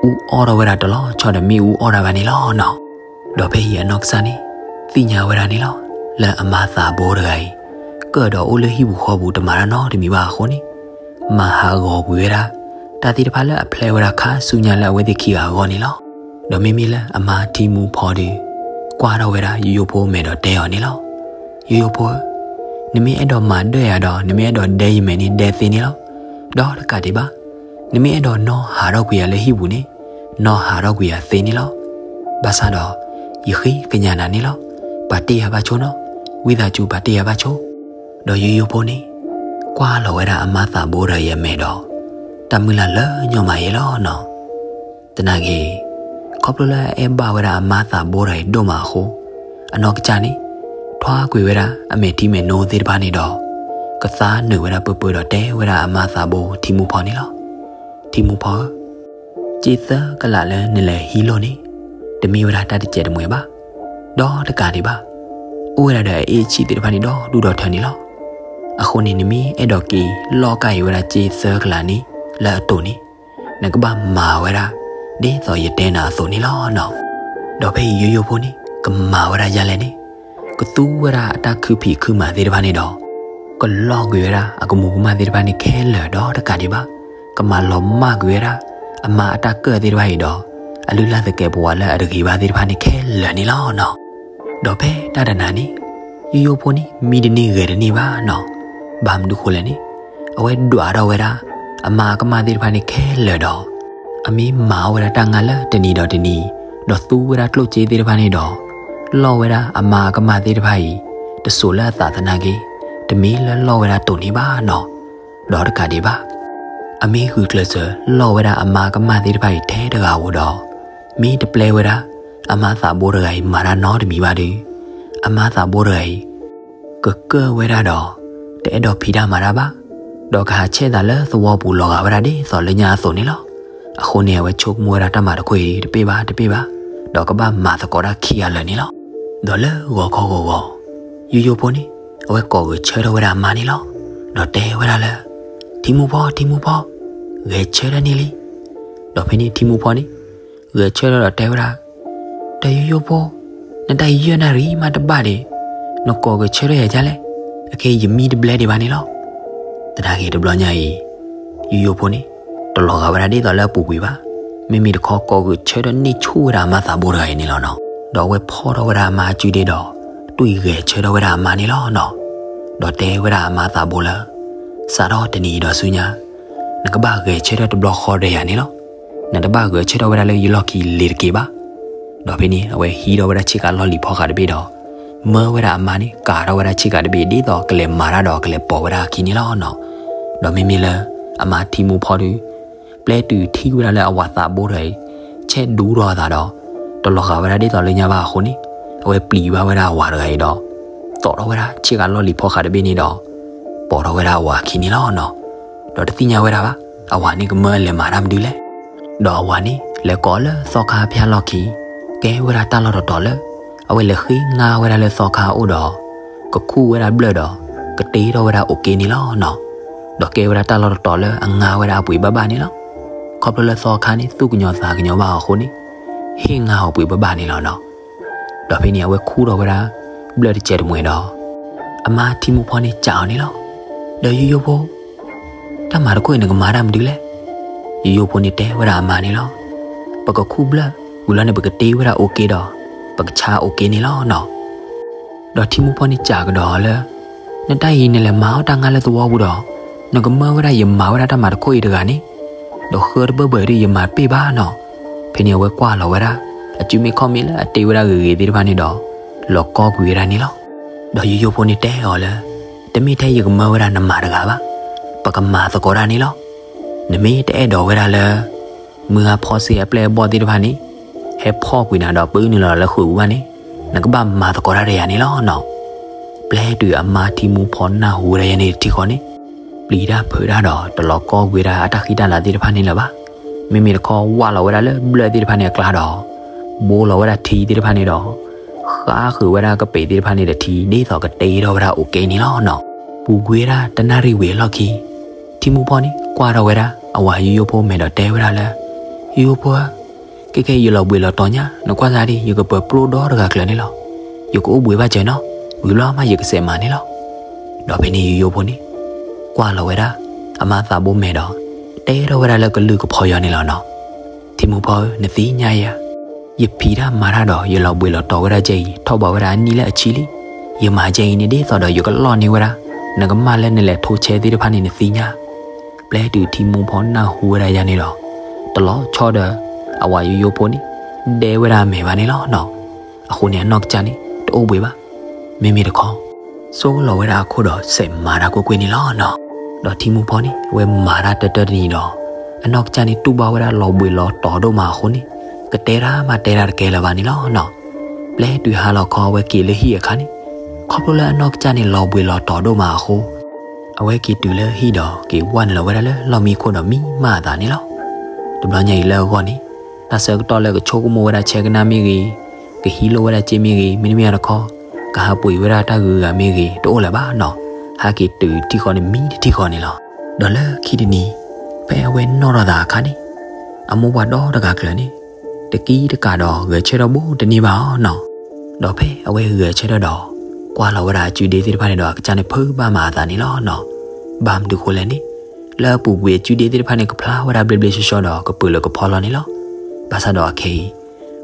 အူအီၣ်ထီၣ်ဝဲဒၣ်တလီၤဆီဒီးမ့ၣ်အူအီၣ်ဒၣ်ဘၣ်န့ၣ်လီၤနီၤ. ဒီးဖဲအံၤအနီၢ်ကစၢ်န့ၣ် သ့ၣ်ညါဝဲဒၣ်န့ၣ်လီၤ. လၢအမါသးဘိတဂၤအံၤ ကၢၣ်ဒီးအိၣ်လၢဟံၣ်ပူၤဃီပူၤတမၤတၢ်နီတမံၤဘၣ်အဃိန့ၣ် မၤဟးဂီၤကွံာ်ဝဲဒၣ် တၢ်သ့ၣ်တဖၣ်လၢအဖျဲဝဲဒၣ်ခါဆူညါလၢအဝဲသ့ၣ်ခံဂၤအဂီၢ်န့ၣ်လီၤ. ဒီးမ့မ့ၢ်လၢအမါထံမူဖီဒီး ကွၢ်ထီၣ်ဝဲဒၣ်ယိယိဖိမဲာ်ဒီးတဲအီၤန့ၣ်လီၤ. ယိယိဖိဧၢ, နမ့ၢ်အဲၣ်ဒိးမၤဒၢၣ်ယၤဒီး နမ့ၢ်အဲၣ်ဒိးဒဲယမဲာ်န့ၣ်ဒဲသ့န့ၣ်လီၤ. ဒီးတကးဒံးဘၣ် နမ့ၢ်အဲၣ်ဒိးနီၢ်ဟးထီၣ်ကွံာ်ယၤလၢဟံၣ်ပူၤန့ၣ် နီၢ်ဟးထီၣ်ကွံာ်ယၤသ့န့ၣ်လီၤ. ဘၣ်ဆၣ်ဒီး ယဃ့ကညးနၤန့ၣ်လီၤ. ပာ်တ့ၢ်ယၤဘၣ်ဆိနီၤ, ဝံသးစူၤပာ်တ့ၢ်ယၤဘၣ်ဆိ. ဒီးယိယိဖိန့ၣ် ကွၢ်လီၤဝဲဒၣ်အမါသးဘိတဂၤအံၤအမဲာ်ဒီး တၢ်မုၢ်လၢ်လၢညီမးယဲလီၤနီၤ. သနာ်က့ ခီဖျိလၢအအဲၣ်ဘၣ်ဝဲဒၣ်အမါသးဘိတဂၤအံၤဒိၣ်မးအဃိ, အနီၢ်ကစၢ်န့ၣ် ထွါကွံာ်ဝဲဒၣ်အမဲာ်ထံမဲာ်နိသ့ၣ်တဖၣ်န့ၣ်ဒီး ကသါနုာ်ဝဲဒၣ်ပၢၢ်ပၢၢ်ဒီးတဲဝဲဒၣ်အမါသးဘိထံမူဖီန့ၣ်လီၤ. ထံမူဖီဧၢ, ကၠ့သၢကလးလၢနလဲၤဟံးလိၢ်န့ၣ် တမ့ၢ်ဝဲဒၣ်တၢ်တစဲးတမှဲၤဘၣ်, ဒီးတကးဒံးဘၣ်, အိၣ်ဝဲဒၣ်ဒီးအအ့ၣ်ဆံးသ့ၣ်တဖၣ်န့ၣ်ဒီဒူၣ်ဒီထၢန့ၣ်လီၤ. အဃိန့ၣ် နမ့ၢ်အဲၣ်ဒိးက့ၤလီၢ်ကၢ်အံၤဝဲဒၣ်ကၠ့သၢကလးန့ၣ် လၢအတိာ်န့ၣ် နကဘၣ်မၤဝဲဒၣ် ဒ်သိးယတဲနၤအသိးန့ၣ်လီၤနီၤ. ဒီးဖဲအံၤယိယိဖိန့ၣ် ကမၤဝဲဒၣ်ဒ်လဲၣ်န့ၣ်, ကသူဝဲဒၣ်အတၢ်ခုဖံးခုမၤသ့ၣ်တဖၣ်န့ၣ်ဒီး ကလီၢ်ကွံာ်ဝဲဒၣ်အကမူၤကမၣ်သ့ၣ်တဖၣ်န့ၣ်ခဲလၢာ်ဒီးတကးဒံးဘၣ်, ကမၤလီၤမၢ်ကွံာ်ဝဲဒၣ် အမါအတၢ်ကၢၣ်သ့ၣ်တဖၣ်အံၤဒီး အလုၢ်အလၢ်သကဲးပဝးလၢအတဂ့ၤဘၣ်သ့ၣ်တဖၣ်န့ၣ်ခဲလၢာ်န့ၣ်လီၤနီၤ. ဒီးဖဲတၢ်တနၤန့ၣ် ယိယိဖိန့ၣ် မံတန့ၢ်ဂဲၤတန့ၢ်ဘၣ်နီၤ. ဘၣ်မနုၤဃိလဲၣ်န့ၣ်, အဝဲဒွးထီၣ်ဝဲဒၣ် အမါအကမၣ်သ့ၣ်တဖၣ်န့ၣ်ခဲလၢာ်ဒီး အမ့ၢ်မၤအီၣ်ဝဲဒၣ်တၢ်ငါလၢတနံၤဒီးတနံၤ, ဒီးသူဝဲဒၣ်ကျိၣ်စ့သ့ၣ်တဖၣ်န့ၣ်ဒီး လီၢ်ဝဲဒၣ်အမါအကမၣ်သ့ၣ်တဖၣ်အံၤ တစိၤလၢအသးသနာ်က့ တမ့ၢ်လၢလီၢ်ဝဲဒၣ်တိာ်န့ၣ်ဘၣ်နီၤ. ဒီးတကးဒံးဘၣ်, အမ့ၢ်ဂုာ်ကျဲးစၢးလီၢ်ဝဲဒၣ်အမါအကမၣ်သ့ၣ်တဖၣ်အံၤထဲတဂၤဧိၤဒီး မ့ၢ်တပျဲဝဲဒၣ် အမါသးဘိတဂၤအံၤမၤတၢ်နီတမံၤဘၣ်ဒီး အမါသးဘိတဂၤအံၤ ကကၢၣ်ဝဲဒၣ်ဒီး တအဲၣ်ဒိးဖံးတၢ်မၤတၢ်ဘၣ်, ဒီးကဟးဆဲးသးလၢသဝီပူၤလီၤဂာ်ဝဲဒၣ်ဒ်သိးလၢညါအသိးန့ၣ်လီၤ. အဃိန့ၣ် အဝဲဆိကမိၣ်ဝဲဒၣ်တၢ်မၤတခီအံၤတပ့ၢ်ဘၣ်တပ့ၢ်ဘၣ်, ဒီးကဘၣ်မၤသကိးတၢ်ခံဂၤလၢာ်န့ၣ်လီၤ. ဒီးလၢဂီၤခီဂီၤဂီၤ ယိယိဖိန့ၣ် အဝဲကိးဂဲၤဆၢထၢၣ်ဝဲဒၣ်အမါန့ၣ်လီၤ. ဒီးတဲဝဲဒၣ်လၢ ထံမူဖီ ထံမူဖီ, ဂဲၤဆၢထၢၣ်န့ၣ်လံ. ဒီးဖဲန့ၣ်ထံမူဖီန့ၣ် ဂဲၤဆၢထၢၣ်ဒီးတဲဝဲဒၣ်, ဒီးယိယိဖိ, နတၢ်ယဲၢ်နၣ်ရံၣ်မးတဘၣ်ဒံး, နကိးဂဲၤဆၢထၢၣ်ယၤဒ်လဲၣ်, အခဲအံၤယမံတဘျဲဒံးဘၣ်န့ၣ်လီၤ. သနာ်က့တဘျီညါအံၤ ယိယိဖိန့ၣ် တလီၤဂာ်ဝဲဒၣ်ဒ်သိးလၢအပူၤကွံာ်ဘၣ်. မ့မ့ၢ်တခီကိးဂဲၤဆၢထၢၣ်န့ၢ်ဆူၣ်ဝဲဒၣ်အမါသးဘိတဂၤအံၤန့ၣ်လီၤနီၤ. ဒီးအဝဲဖီၣ်ထီၣ်ဝဲဒၣ်အမါအစုဒ့ဒီး တွံၢ်ဂဲၤဆၢထၢၣ်ဝဲဒၣ်အမါန့ၣ်လီၤနီၤ. ဒီးတဲဝဲဒၣ်အမါသးဘိလၢ စးထီၣ်တနံၤအံၤဒီးဆူညါ နကဘၣ်ဂဲၤဆၢထၢၣ်တဘျီဃီဒီးယၤန့ၣ်လီၤ. နတဘၣ်ဂဲၤဆၢထၢၣ်ဝဲဒၣ်လၢယလီၢ်ခံလ့ၤတက့ၢ်ဘၣ်. ဒီးဖဲန့ၣ် အဝဲဟံးထီၣ်ဝဲဒၣ်ဆ့ကၤလီၢ်လံၤဖီဃာ်တဘ့ၣ်ဒီး မၢဝဲဒၣ်အမါန့ၣ် ကၤထီၣ်ဝဲဒၣ်ဆ့ကၤတဘ့ၣ် ဒ်သိးကလဲၤမၤတၢ်ဒီးကလဲၤပိာ်ဝဲဒၣ်အခံန့ၣ်လီၤနီၤ. ဒီးမ့မ့ၢ်လၢ အမါထံမူဖီဒီး ပျဲတုၤထံၣ်ဝဲဒၣ်လၢအဝၤသးဘိတဂၤအံၤ ဆဲးဒူထီၣ်အသးဒီး တလီၤဂာ်ဝဲဒၣ်ဒ်သိးလၢညါဘၣ်အဃိန့ၣ် အဝဲပျံၤဘၣ်ဝဲဒၣ်အဝၤတဂၤအံၤဒီး သိးထီၣ်ဝဲဒၣ်ဆ့ကၤလီၢ်လံၤဖီဃာ်တဘ့ၣ်န့ၣ်ဒီး ပိာ်ထီၣ်ဝဲဒၣ်အဝၤအခံန့ၣ်လီၤနီၤ. ဒီးတသ့ၣ်ညါဝဲဒၣ်ဘၣ် အဝၤန့ၣ်ကမၢလဲၤမၤတၢ်မနုၤလဲၣ်. ဒီးအဝၤန့ၣ် လဲၤကိးလၢသီခါဖၠၣ်လီၢ်ခံ ကဲဝဲဒၣ်တၢ်လီၢ်တတီၤလၢ အဝဲလဲၤဃ့ငါဝဲဒၣ်လၢသီခါအအိၣ်ဒီး ကခူၣ်ဝဲဒၣ်ဘျၢၣ်ဒီး ကတ့ထီၣ်ဝဲဒၣ်အိၣ်က့န့ၣ်လီၤနီၤ. ဒီးကဲဝဲဒၣ်တၢ်လီၢ်တတီၤလၢအငါဝဲဒၣ်အပှ့ၤဘၣ်ဘၣ်န့ၣ်လီၤ. ခီဖျိလၢသီခါန့ၣ် သူၣ်ကညီၤသးကညီၤဘၣ်အဃိန့ၣ် ဟ့ၣ်ငါအီၤပှ့ၤဘၣ်ဘၣ်န့ၣ်လီၤနီၤ. ဒီးဖဲန့ၣ် အဝဲခူၣ်ထီၣ်ဝဲဒၣ် ဘျၢၣ်တစဲးတမှဲၤဒီး အမါထံမူဖီန့ၣ်စံးအီၤန့ၣ်လီၤ. ဒီးယိယိဖိ တၢ်မၤတခိၣ်အံၤနကမၤတၢ်မနုၤလဲၣ်. ယိယိဖိန့ၣ်တဲဝဲဒၣ်အမါန့ၣ်လီၤ. ပကခူၣ်ဘျၢၣ် ဝံၤလီၤန့ၣ် ပကတ့ဝဲဒၣ်အိၣ်က့ဒီး ပကဆါအိၣ်က့န့ၣ်လီၤနီၤ. ဒီးထံမူဖီန့ၣ်စံးကဒီးလၢ နတၢ်အံၤနလဲၤမၤအီၣ်တၢ်ငါလၢသဝီပူၤဒီး နကမၢဝဲဒၣ်ယမၤဝဲဒၣ်တၢ်မၤတခိၣ်အံၤတဂၤန့ၣ် ဒီးဃၢတဘၢၣ်ဘၢၣ်ဒီးယမၤတပ့ၢ်ဘၣ်နီၤ. ဖဲန့ၣ်အဝဲကွၢ်လီၤဝဲဒၣ် အစုမ့ၢ်ခီၣ်မ့ၢ်လၢအတ့ဝဲဒၣ်ဂ့ၤဂ့ၤသ့ၣ်တဖၣ်န့ၣ်ဒီး လီၤကီကွံာ်ဝဲဒၣ်န့ၣ်လီၤ. ဒီးယိယိဖိန့ၣ်တဲအီၤလၢ တမ့ၢ်ထဲယကမၢဝဲဒၣ်နမၤတဂၤဘၣ်, ပကမၤသကိးတၢ်န့ၣ်လီၤ. နမ့ၢ်တအဲၣ်ဒိးဝဲဒၣ်လၢ မုၢ်ဂၤဖီစ့အပျဲၢ်အဘီၣ်သ့ၣ်တဖၣ်န့ၣ် ဟဲဖီၣ်ကွံာ်နၤဒီးပၢနုာ်လီၤလၢဃုာ်ပူၤဘၣ်န့ၣ် နကဘၣ်မၤသကိးတၢ်ဒီးယၤန့ၣ်လီၤနီၤ. ပျဲတုၤအမါထံမူဖီနၢ်ဟူဝဲဒၣ်ယဲန့ၣ်တထံၣ်ဃီန့ၣ် ပျံၤတၢ်ဖုးတၢ်ဒီး တလီၤကီကွံာ်ဝဲဒၣ်အတၢ်ဃံတၢ်လၤသ့ၣ်တဖၣ်န့ၣ်လၢၤဘၣ်. မ့မ့ၢ်တခီဝၢ်လီၤဝဲဒၣ်လၢဘျၢၣ်သ့ၣ်တဖၣ်န့ၣ်အကျါဒီး ဘိလီၤဝဲဒၣ်ထံသ့ၣ်တဖၣ်န့ၣ်ဒီး ဃါဃုာ်ဝဲဒၣ်ကပံာ်သ့ၣ်တဖၣ်န့ၣ်တထံၣ် ဒ်သိးကတ့ထီၣ်ဝဲဒၣ်အိၣ်က့န့ၣ်လီၤနီၤ. ပူၤကွံာ်ဝဲဒၣ်တနၣ်ရံၣ်ဝံၤအလီၢ်ခံ ထံမူဖီန့ၣ် ကွၢ်ထီၣ်ဝဲဒၣ် အဝၤယိယိဖိမဲာ်ဒီးတဲဝဲဒၣ်လၢ ယိယိဖိဧၢ, ခဲခဲအံၤယလီၤဘှံးလီၤတီၤညါ နကွၢ်စၢ်ဒံး ယကပၢၤပျိဒီတဂၤကျၢၤန့ၣ်လီၤ. ယကအိၣ်ဘှံးဘၣ်စၢၤနီၤ, ဝံၤဘျီမးယကစဲးမၤန့ၣ်လီၤ. ဒီးဖဲန့ၣ်ယိယိဖိန့ၣ် ကွၢ်လီၤဝဲဒၣ် အမါသးဘိမဲာ်ဒီး တဲထီၣ်ဝဲဒၣ်လၢကလုၢ်ကဖီယီၤန့ၣ်လီၤနီၤ. ထံမူဖီဧၢ, နသ့ၣ်ညါယၤ ယဖံးတၢ်မၤတၢ်ဒီး ယလီၤဘှံးလီၤတီၤဝဲဒၣ်ကဲအံၤ ထီၣ်ဘးဝဲဒၣ်အနံၣ်လၢအဆံလံ. ယမၤကဲအံၤန့ၣ် ဒ်သိးဒီးယကလီၢ်န့ၢ်ဝဲဒၣ် နကမၢ်လၢနလဲၤထိဆဲသ့ၣ်တဖၣ်န့ၣ် နသ့ၣ်ညါ. ပျဲတုၤထံမူဖီနၢ်ဟူဝဲဒၣ်ယၤန့ၣ်ဒီး တလီၤဆီဒီး အဝၤယိယိဖိန့ၣ် ဒဲဝဲဒၣ်အမဲာ်ဘၣ်န့ၣ်လီၤနီၤ. အဃိန့ၣ် အနီၢ်ကစၢ်န့ၣ် တအိၣ်ဘှံးဘၣ်. မ့မ့ၢ်တခီ ဆိလီၤဝဲဒၣ်အခိၣ်ဒီး စဲးမၤတၢ်ကွ့ၢ်ကွ့ၢ်န့ၣ်လီၤနီၤ. ဒီးထံမူဖီန့ၣ် အဝဲမၤတၢ်တၢတၢတနံၤဒီး အနီၢ်ကစၢ်န့ၣ်တူၢ်ဘၣ်ဝဲဒၣ်လီၤဘှံးလီၤတီၤဒိၣ်မးအဃိန့ၣ်, ကတဲတၢ်မးတဲတၢ်တကဲလၢၤဘၣ်န့ၣ်လီၤနီၤ. ပျဲတုၤဟါလီၤခီအဝဲက့ၤလၢဟံၣ်အခါန့ၣ်, ခီဖျိလၢအနီၢ်ကစၢ်န့ၣ်လီၤဘှံးလီၤတီၤဒိၣ်မးအဃိ, အဝဲက့ၤတုၤလၢဟံၣ်ဒီးက့ၤဝဲနုာ်လီၤဝဲဒၣ်လၢလီၢ်မံခိၣ်ဒီးမံမးအသးန့ၣ်လီၤ. တဘျီညါအံၤလၢအဂီၢ်န့ၣ်, တၢ်ဆၢကတီၢ်လၢကဆိကမိၣ်ဝဲဒၣ်ဆဲကနၣ်မ့ၢ်ဂ့ၤ, ကဟံးလိၢ်ဝဲဒၣ်စ့မ့ၢ်ဂ့ၤ, မ့တမ့ၢ်တခီ, ကဟးပှ့ၤဝဲဒၣ်တၢ်ဂုၤဂၤမ့ၢ်ဂ့ၤ တအိၣ်လၢၤဘၣ်နီၤ. ဟဲက့ၤတုၤထံဃီန့ၣ်မံတထံဃီန့ၣ်လီၤ. ဒီးလၢခံတနံၤ, ဖဲအဝဲနီၣ်ထီၣ်သးအခါန့ၣ်, အမိၢ်ပှၢ်ဒီတဂၤကျၢၤန့ၣ်, တကံတကးဒီးဂဲၤဆၢထၢၣ်ဘိတန့ၢ်ဘၣ်အီၤနီၤ. ဒီးဖဲအဝဲဂဲၤဆၢထၢၣ်ဒီး, ကွၢ်လီၤဝဲဒၣ်အစုဒ့သ့ၣ်တဖၣ်န့ၣ်ဒီး အကစၢ်န့ၣ်ဖုးဘၣ်မးအသးန့ၣ်လီၤနီၤ. ဘၣ်မနုၤဃိလဲၣ်န့ၣ်, လၢအပူၤကွံာ်အစုဒ့သ့ၣ်တဖၣ်န့ၣ် ကဖျါဝဲဒၣ်ဘျ့ဘျ့ဆှီဆှီဒီးကပၢၤလၢကဖီလီၤန့ၣ်လီၤ. ဘၣ်ဆၣ်ဒီးအခဲအံ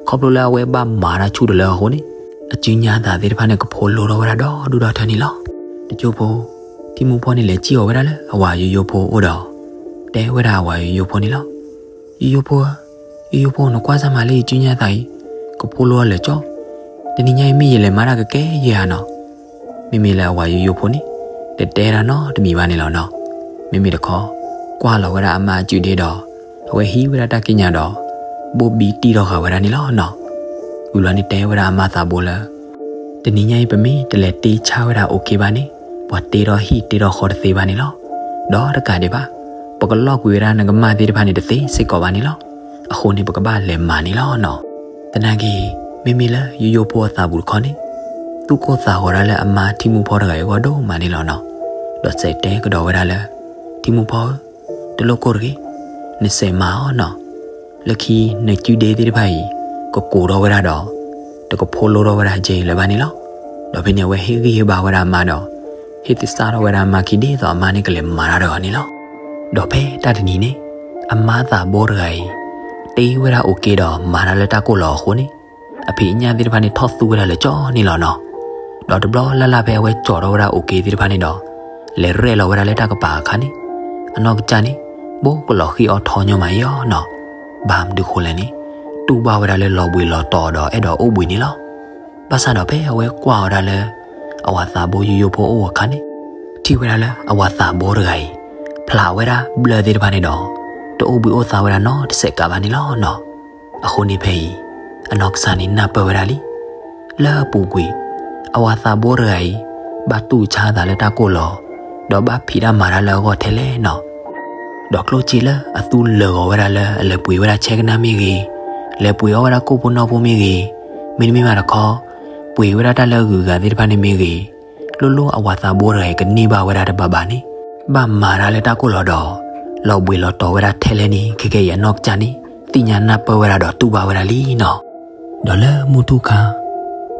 ၤ, ခီဖျိလၢအဝဲဘၣ်မၤတၢ်ဆူၣ်တလၢအဃိန့ၣ်, အစုညါသးသ့ၣ်တဖၣ်န့ၣ် ကဖိလိထီၣ်ဝဲဒၣ်ဒီဒူၣ်ဒီထၢန့ၣ်လီၤ. တကၠိဖိ, ထံမူဖီန့ၣ်လဲၤစံၣ်အီၤဝဲဒၣ်လၢအဝၤယိယိဖိအအိၣ်ဒီး, တဲဝဲဒၣ်အဝၤယိယိဖိန့ၣ်လီၤ. ယိယိဖိဧၢ, ယိယိဖိ နကွၢ်စၢ်မးလၢယစုညါသးအံၤ, ကဖိလိအီၤလၢာ်ကၠီ, တနံၤညါအံၤမ့ၢ်ယလဲၤမၤတၢ်ကကဲယဲဧါနီၤ. မ့မ့ၢ်လၢအဝၤယိယိဖိန့ၣ်, တတဲတၢ်နီတမံၤဘၣ်န့ၣ်လီၤနီၤ. မ့မ့ၢ်တခီ, ကွၢ်လီၤဝဲဒၣ်အမါအစုဒ့ဒီး, အဝဲဟံးဝဲဒၣ်တၢ်ကံးညာ်ဒီး, ဘိၣ်ဘံတံၢ်ထီၣ်ဃာ်ဝဲဒၣ်န့ၣ်လီၤနီၤ. ဝံၤဘျီန့ၣ်တဲဝဲဒၣ်အမါသးဘိလၢ တနံၤညါအံၤပမ့ၢ်တလဲၤတ့ဆါဝဲဒၣ်အိၣ်က့ဘၣ်န့ၣ်, ပှၤတ့ထီၣ်ဟံၣ်တ့ထီၣ်ဃီတသ့ဘၣ်န့ၣ်လီၤ. ဒီးတကးဒံးဘၣ်, ပကလီၢ်ကွံာ်ဝဲဒၣ်နကမၢ်သ့ၣ်တဖၣ်န့ၣ်တသ့စ့ၢ်ကီးဘၣ်န့ၣ်လီၤ. အဃိန့ၣ်ပကဘၣ်လဲၤမၤန့ၣ်လီၤနီၤ. သနာ်က့, မ့မ့ၢ်လၢယိယိဖိအသးပူၤတခီန့ၣ်, သူၣ်ကိၢ်သးဂီၤဒၣ်လၢအမါထံမူဖီတဂၤအံၤအဂီၢ်ဒိၣ်မးန့ၣ်လီၤနီၤ. ဒီးစံးတဲကဒီးဝဲဒၣ်လၢ, ထံမူဖီဧၢ, တလိၣ်ကိၢ်တဂ့ၤ, နစံးမၤအီၤနီၤ. လၢခံနစုဒ့သ့ၣ်တဖၣ်အံၤ, ကကိးထီၣ်ဝဲဒၣ်ဒီး, တကဖိလိထီၣ်ဝဲဒၣ်ကဲအံၤလၢၤဘၣ်န့ၣ်လီၤ. ဒီးဖဲန့ၣ်အဝဲဟ့ၣ်ဂံၢ်ဟ့ၣ်ဘါဝဲဒၣ်အမါဒီး, ဟ့ၣ်သဆၣ်ထီၣ်ဝဲဒၣ်အမါခံဒ်သိးအမါန့ၣ်ကလဲၤမၤတၢ်တဂၤန့ၣ်လီၤ. ဒီးဖဲတၢ်တနံၤန့ၣ်, အမါသးဘိတဂၤအံၤ, တ့ဝဲဒၣ်အိၣ်က့ဒီးမၤတၢ်လၢတၢ်ကိၢ်လီၤအဃိန့ၣ်, အဖံးအညၣ်သ့ၣ်တဖၣ်န့ၣ်ထီၣ်သူဝဲဒၣ်လၢာ်ကၠီန့ၣ်လီၤနီၤ. ဒီးတဘျီလၢ်လၢ်ဖဲအဝဲကၠီထီၣ်ဝဲဒၣ်အိၣ်က့သ့ၣ်တဖၣ်န့ၣ်ဒီး, လဲၤရဲၣ်လီၤဝဲဒၣ်လၢတၢ်ကပၤအခါန့ၣ်, အနီၢ်ကစၢ်န့ၣ်, ဘိၣ်ကလီၤဃံအီၤထီညီမးအံၤအီၤနီၤ. ဘၣ်မနုၤဃိလဲၣ်န့ၣ်, တူၢ်ဘၣ်ဝဲဒၣ်လၢလီၤဘှံးလီၤတီၤဒီးအဲၣ်ဒိးအိၣ်ဘှံးန့ၣ်လီၤ. ဘၣ်ဆၣ်ဒီးဖဲအဝဲကွၢ်အီၤဒၣ်လၢ အဝၤသးဘိယိယိဖိအအိၣ်အခါန့ၣ်, ထံၣ်ဝဲဒၣ်လၢအဝၤသးဘိတဂၤအံၤ, ဖျးဝဲဒၣ်ဘျၢသ့ၣ်တဖၣ်န့ၣ်ဒီး, တအိၣ်ဘှံးအိၣ်သါဝဲဒၣ်နီတစဲးကးဘၣ်န့ၣ်လီၤနီၤ. အဃိန့ၣ်ဖဲအံၤ, အနီၢ်ကစၢ်န့ၣ်နၢ်ပၢၢ်ဝဲဒၣ်လံ. လၢအပူၤကွံာ်, အဝၤသးဘိတဂၤအံၤ, ဘၣ်တူၢ်ဆါသးလၢတၢ်ကိၢ်လီၤ, ဒီးဘၣ်ဖံးတၢ်မၤတၢ်လၢအဂီၢ်ထဲလဲၣ်နီၤ. ဒီးကျိၣ်စ့လၢအသူလၢာ်ဂီၤဝဲဒၣ်လၢအလဲၤပှ့ၤဝဲဒၣ်ဆဲကနၣ်မ့ၢ်ဂ့ၤ, လဲၤပှ့ၤအီၣ်ဝဲဒၣ်ကိၣ်ဖိနီၣ်ဖိမ့ၢ်ဂ့ၤ, မ့တမ့ၢ်ဘၣ်တခီ, ပှ့ၤဝဲဒၣ်တၢ်လၢအဂုၤအဂၤသ့ၣ်တဖၣ်န့ၣ်မ့ၢ်ဂ့ၤ, လိၣ်လိၣ်အဝၤသးဘိတဂၤအံၤကန့ၢ်ဘၣ်ဝဲဒၣ်တဘၣ်ဘၣ်န့ၣ်, ဘၣ်မၤတၢ်လၢတၢ်ကိၢ်လီၤဒီး, လီၤဘှံးလီၤတီၤဝဲဒၣ်ထဲလဲၣ်န့ၣ် ခဲကဲအံၤအနီၢ်ကစၢ်န့ၣ်, သ့ၣ်ညါနၢ်ပၢၢ်ဝဲဒၣ်ဒီးတူၢ်ဘၣ်ဝဲဒၣ်လံနီၤ. ဒီးလၢမုၢ်ထူၣ်ခါ,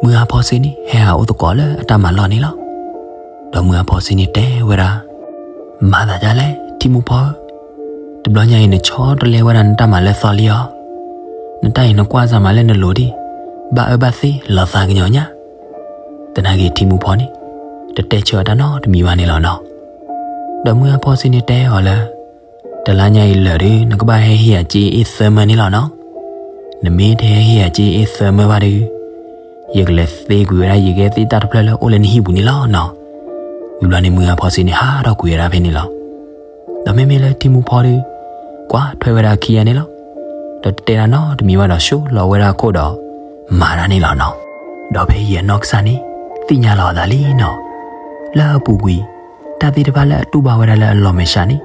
မုၢ်အါဖီစ့န့ၣ် ဟဲဟးအိၣ်သကိးလၢအတၢ်မၤလီၢ်န့ၣ်လီၤ. ဒီးမုၢ်အါဖီစ့န့ၣ်တဲဝဲဒၣ်, မၤသးဒ်လဲၣ် ထံမူဖီဧၢ, တဘျီညါအံၤနဆီတလဲဝဲဒၣ်နတၢ်မၤလၢသီလံအီၤ, နတၢ်အံၤနကွၢ်စၢ်မးလၢနလိၤဒံး, ဘၣ်အၢဘၣ်သီလီၤသးကညီၤညါ. သနာ်က့ထံမူဖီန့ၣ်, တတဲဆၢအီၤတၢ်နီတမံၤဘၣ်န့ၣ်လီၤနီၤ. ဒီးမုၢ်အါဖီစ့န့ၣ်တဲအီၤလၢ, တလါညါအံၤလၢာ်ဒုး နကဘၣ်ဟဲဟ့ၣ်ယၤစ့အ့ၣ်သၢမၢန့ၣ်လီၤနီၤ. နမ့ၢ်တဟဲဟ့ၣ်ယၤစ့အ့ၣ်သၢမၢဘၣ်ဒုး, ယကလဲၤသ့ကွံာ်ဝဲဒၣ်ယကဲသ့ၣ်တၢ်တဖျၢၣ်လၢအိၣ်လၢနဟံၣ်ပူၤန့ၣ်လီၤနီၤ. ဝံၤဘျီန့ၣ်မုၢ်အါဖီစ့န့ၣ်ဟးထီၣ်ကွံာ်ဝဲဒၣ်ဖဲန့ၣ်လီၤ. ဒီးမ့မ့ၢ်လၢထံမူဖီဒုး, ကွၢ်ထွဲဝဲဒၣ်အခံဂၤန့ၣ်လီၤ. ဒီးတတဲတၢ်နီတမံၤဘၣ်ဒီး ဆှၢလီၤဝဲဒၣ်အခိၣ်ဒီး မၤတၢ်န့ၣ်လီၤနီၤ. ဒီးဖဲအံၤအနီၢ်ကစၢ်န့ၣ် သ့ၣ်ညါလီၤအသးလံနီၤ. လၢအပူၤကွံာ်, တၢ်သ့ၣ်တဖၣ်လၢအတူၢ်ဘၣ်ဝဲဒၣ်လၢအလီၤမဲာ်ဆှးန့ၣ်,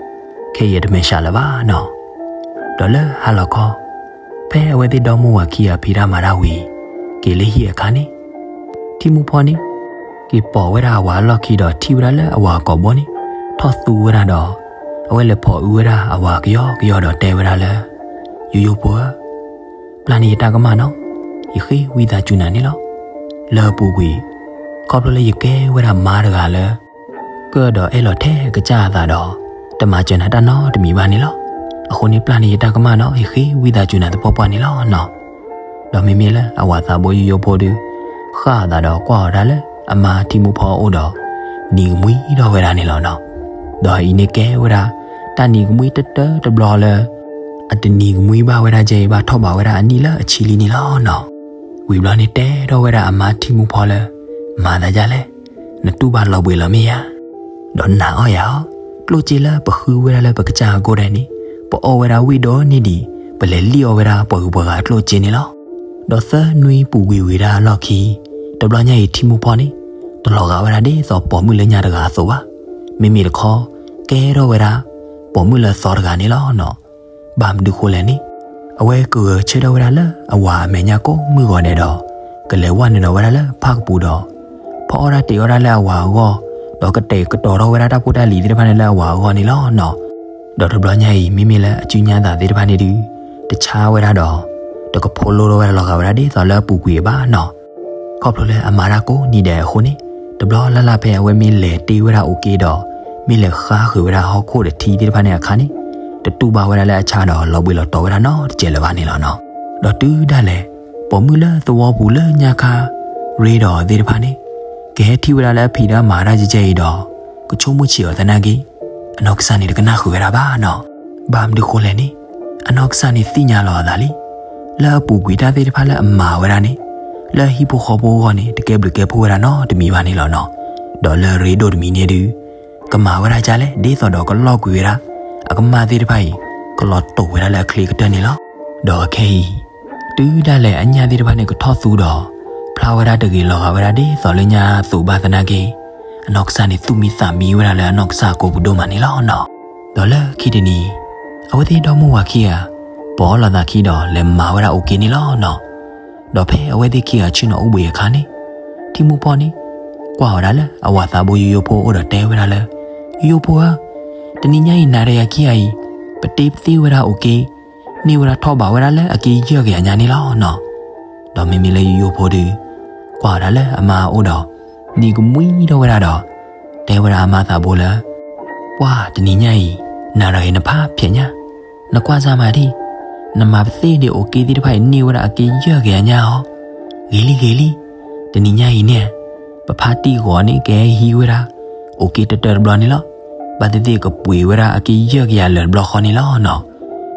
ခဲအံၤတမဲာ်ဆှးလၢၤဘၣ်နီၤ. ဒီးလၢဟါလီၤခီ, ဖဲအဝဲသ့ၣ်ဒီမါဝၤခံဂၤဖံးတၢ်မၤတၢ်ဝံၤ, က့ၤလၢဟံၣ်အခါန့ၣ်, ထံမူဖီန့ၣ် က့ၤပိာ်ဝဲဒၣ်အဝၤအလီၢ်ခံဒီးထံၣ်ဝဲဒၣ်လၢအဝၤအကိာ်ဘိန့ၣ် ထီၣ်သူဝဲဒၣ်ဒီး အဝဲလဲၤဖိးအုဝဲဒၣ်အဝၤကယီကယီဒီးတဲဝဲဒၣ်လၢ ယိယိဖိဧၢ, ပျၢ်န့ၢ်ယတၢ်ကမၣ်နီၤ, ယဃ့ဝံသးစူၤနၤန့ၣ်လီၤ. လၢအပူၤကွံာ်, ခီဖျိလၢယကဲဝဲဒၣ်မါတဂၤလၢ ကၢၣ်ဒီးအဲၣ်လီၤထဲကစၢ်အသးဒီး တမၤစၢၤနၤတၢ်နီတမံၤဘၣ်န့ၣ်လီၤ. အဃိန့ၣ်ပျၢ်န့ၢ်ယတၢ်ကမၣ်နီၤ, ယဃ့ဝံသးစူၤနၤသပှၢ်ပှၢ်န့ၣ်လီၤနီၤ. ဒီးမ့မ့ၢ်လၢအဝၤသးဘိယိယိဖိဒုး ဃၣ်အသးဒီးကွၢ်အီၤဒၣ်လၢအမါထံမူဖီအအိၣ်ဒီး နံၤကမှံထီၣ်ဝဲဒၣ်န့ၣ်လီၤနီၤ. ဒီးအံၤန့ၣ်ကဲဝဲဒၣ် တၢ်နံၤကမှံတတၢတဘျီလၢ အတနံၤကမှံဘၣ်ဝဲဒၣ်ကဲအံၤဘၣ်ထီၣ်ဘးဝဲဒၣ်အနံၣ်လၢအဆံလံန့ၣ်လီၤနီၤ. ဝံၤဘျီန့ၣ်တဲထီၣ်ဝဲဒၣ်အမါထံမူဖီလၢ မၤသးဒ်လဲၣ်, နတူၢ်ဘၣ်လီၤဘှံးလီၤမ့ၢ်ဧါ, ဒီးနာ်အီၣ်ယၤအီၤ, ကျိၣ်စ့လၢပဃုဝဲဒၣ်လၢပကစၢ်အဂီၢ်ဒဲးန့ၣ် ပအီၣ်ဝဲဒၣ်ဝံၣ်ဒီနံၣ်ဒံး, ပလဲၤလံၣ်အီၣ်ဝဲဒၣ်ပှၤဂုၤပှၤဂၤအကျိၣ်အစ့န့ၣ်လီၤ. ဒီးသၢနွံပူၤကွံာ်ဝံၤဒၣ်အလီၢ်ခံ, တဘျီညါအံၤထံမိၢ်ဖီန့ၣ် တလီၤဂာ်ဝဲဒၣ်ဒ်သိးပိာ်မုၣ်လၢညါတဂၤအသိးဘၣ်. မ့မ့ၢ်တခီ ကဲထီၣ်ဝဲဒၣ် ပိာ်မုၣ်လၢအသီတဂၤန့ၣ်လီၤနီၤ. ဘၣ်မနုၤဃိလဲၣ်န့ၣ်, အဝဲကဂဲၤဆၢထၢၣ်ဝဲဒၣ်လၢအဝၤအမဲာ်ညါကိးမုၢ်ဂီၤဒဲးဒီး ကလဲၤဝဲနုာ်ဒီးဝဲဒၣ်လၢဖၣ်ကပူၤဒီး ဖီအီၣ်တၢ်တ့ၤအီၣ်တၢ်လၢအဝၤအဂီၢ်, ဒီးကတဲာ်ကတီၤထီၣ်ဝဲဒၣ်တၢ်ဖိတၢ်လံၤသ့ၣ်တဖၣ်န့ၣ်လၢအဝၤအဂီၢ်န့ၣ်လီၤနီၤ. ဒီးတဘျီညါအံၤ မ့မ့ၢ်လၢအစုညါသးသ့ၣ်တဖၣ်န့ၣ်ဒုး တဆါဝဲဒၣ်ဒီး တကဖိလိထီၣ်ဝဲဒၣ်လီၤဂာ်ဝဲဒၣ်ဒ်သိးလၢအပူၤကွံာ်အဘၣ်နီၤ. ခီဖျိလၢအမၤတၢ်ကိးနံၤဒဲးအဃိန့ၣ်, တဘျီလၢ်လၢ်ဖဲအဝဲမ့ၢ်လဲၤတ့ဝဲဒၣ်အိၣ်က့ဒီး မ့ၢ်လဲၤဃါဃုာ်ဝဲဒၣ်ဟီၣ်ခိၣ်တထံသ့ၣ်တဖၣ်န့ၣ်အခါန့ၣ်, တတူၢ်ဘၣ်ဝဲဒၣ်လၢအဆါဒီးလီၤဘှံးလီၤတီၤဝဲဒၣ်နီတစဲးလၢၤဘၣ်န့ၣ်လီၤနီၤ. ဒီးတုၤဒၣ်လဲာ် ပိာ်မုၣ်လၢသဝီပူၤလၢညါခါ ရ့ဒီးသ့ၣ်တဖၣ်န့ၣ် ကဟဲထံၣ်ဝဲဒၣ်လၢအဖံးတၢ်မၤတၢ်ကဲကဲအံၤဒီး ကဆိကမိၣ်ဆံးအီၤသနာ်က့ အနီၢ်ကစၢ်န့ၣ်တကနၣ်ဃုာ်ဝဲဒၣ်ဘၣ်နီၤ. ဘၣ်မနုၤဃိလဲၣ်န့ၣ်, အနီၢ်ကစၢ်န့ၣ်သ့ၣ်ညါလီၤအသးလံ လၢအပူၤကွံာ်တၢ်သ့ၣ်တဖၣ်လၢအမၤဝဲဒၣ်န့ၣ် လၢအဟံၣ်ဖိဃီဖိအဂီၢ်န့ၣ် တကဲဘျုးကဲဖှိၣ်ဝဲဒၣ်နီတမံၤဘၣ်န့ၣ်လီၤနီၤ. ဒီးလၢအရ့ဒိၣ်တမံၤန့ၣ်ဒုး ကမၤဝဲဒၣ်ဒ်လဲၣ် ဒ်သိးဒီးကလီၢ်ကွံာ်ဝဲဒၣ် အကမၢ်သ့ၣ်တဖၣ်အံၤ ကလီၤတိာ်ဝဲဒၣ်လၢအချ့ကတၢၢ်န့ၣ်လီၤ. ဒီးအခဲအံၤ တုၤဒၣ်လဲာ်အညၣ်သ့ၣ်တဖၣ်န့ၣ်ကထီၣ်သူဒီး ဖျါဝဲဒၣ်တဂ့ၤလီၤဂာ်ဝဲဒၣ်ဒ်သိးလၢညါအသိးဘၣ်သနာ်က့ အနီၢ်ကစၢ်န့ၣ်သူၣ်မံသးမံဝဲဒၣ်လၢအနီၢ်ကစၢ်အကိာ်ပူၤဒိၣ်မးန့ၣ်လီၤနီၤ. ဒီးလၢခံတနံၤ အဝဲသ့ၣ်ဒီမိၢ်ဝၤခံဂၤ ပိာ်လိာ်သးခံဒီးလဲၤမၤဝဲဒၣ်အိၣ်က့န့ၣ်လီၤနီၤ. ဒီးဖဲအဝဲသ့ၣ်ခံဂၤဆ့ၣ်နီၤအိၣ်ဘှံးအခါန့ၣ် ထံမိၢ်ဖီန့ၣ် ကွၢ်ဝဲဒၣ်လၢအဝၤသးဘိယိယိဖိအိၣ်ဒီးတဲဝဲဒၣ်လၢ ယိယိဖိဧၢ, တနံၤညါအံၤနၤဒီးယၤခံဂၤအံၤ ပတ့ပသ့ၣ်ဝဲဒၣ်အိၣ်က့ န့ၢ်ဝဲဒၣ်ထီၣ်ဘးဝဲဒၣ်လၢအက့ယဲၢ်ကယၤညါန့ၣ်လီၤနီၤ. ဒီးမ့မ့ၢ်လၢယိယိဖိဒုး ကွၢ်ဝဲဒၣ်လၢအမါအအိၣ်ဒီး နံၤကမှံထီၣ်ဝဲဒၣ်ဒီး တဲဝဲဒၣ်အမါသးဘိလၢ ပှၢ်တနံၤညါအံၤ နၤဒီးယၤနဖးဖျဲးညါ, နကွၢ်စၢ်မၤဒံၣ်, နမၤပသ့ၣ်ဒံးအိၣ်က့သ့ၣ်တဖၣ်အံၤန့ၢ်ဝဲဒၣ်အက့ယဲၢ်ကယၤညါအီၤ, ဂ့ၤလံဂ့ၤလံ, တနံၤညါအံၤန့ၣ် ပဖါတံၢ်ဂီၤန့ၣ် ကဟဲဟံးဝဲဒၣ် အိၣ်က့တတၢၢ်တဘျီန့ၣ်လီၤ. ဘၣ်သ့ၣ်သ့ၣ်ကပှ့ၤဝဲဒၣ်အက့ယဲၢ်ကယၤလၢာ်တဘျီဃီန့ၣ်လီၤနီၤ.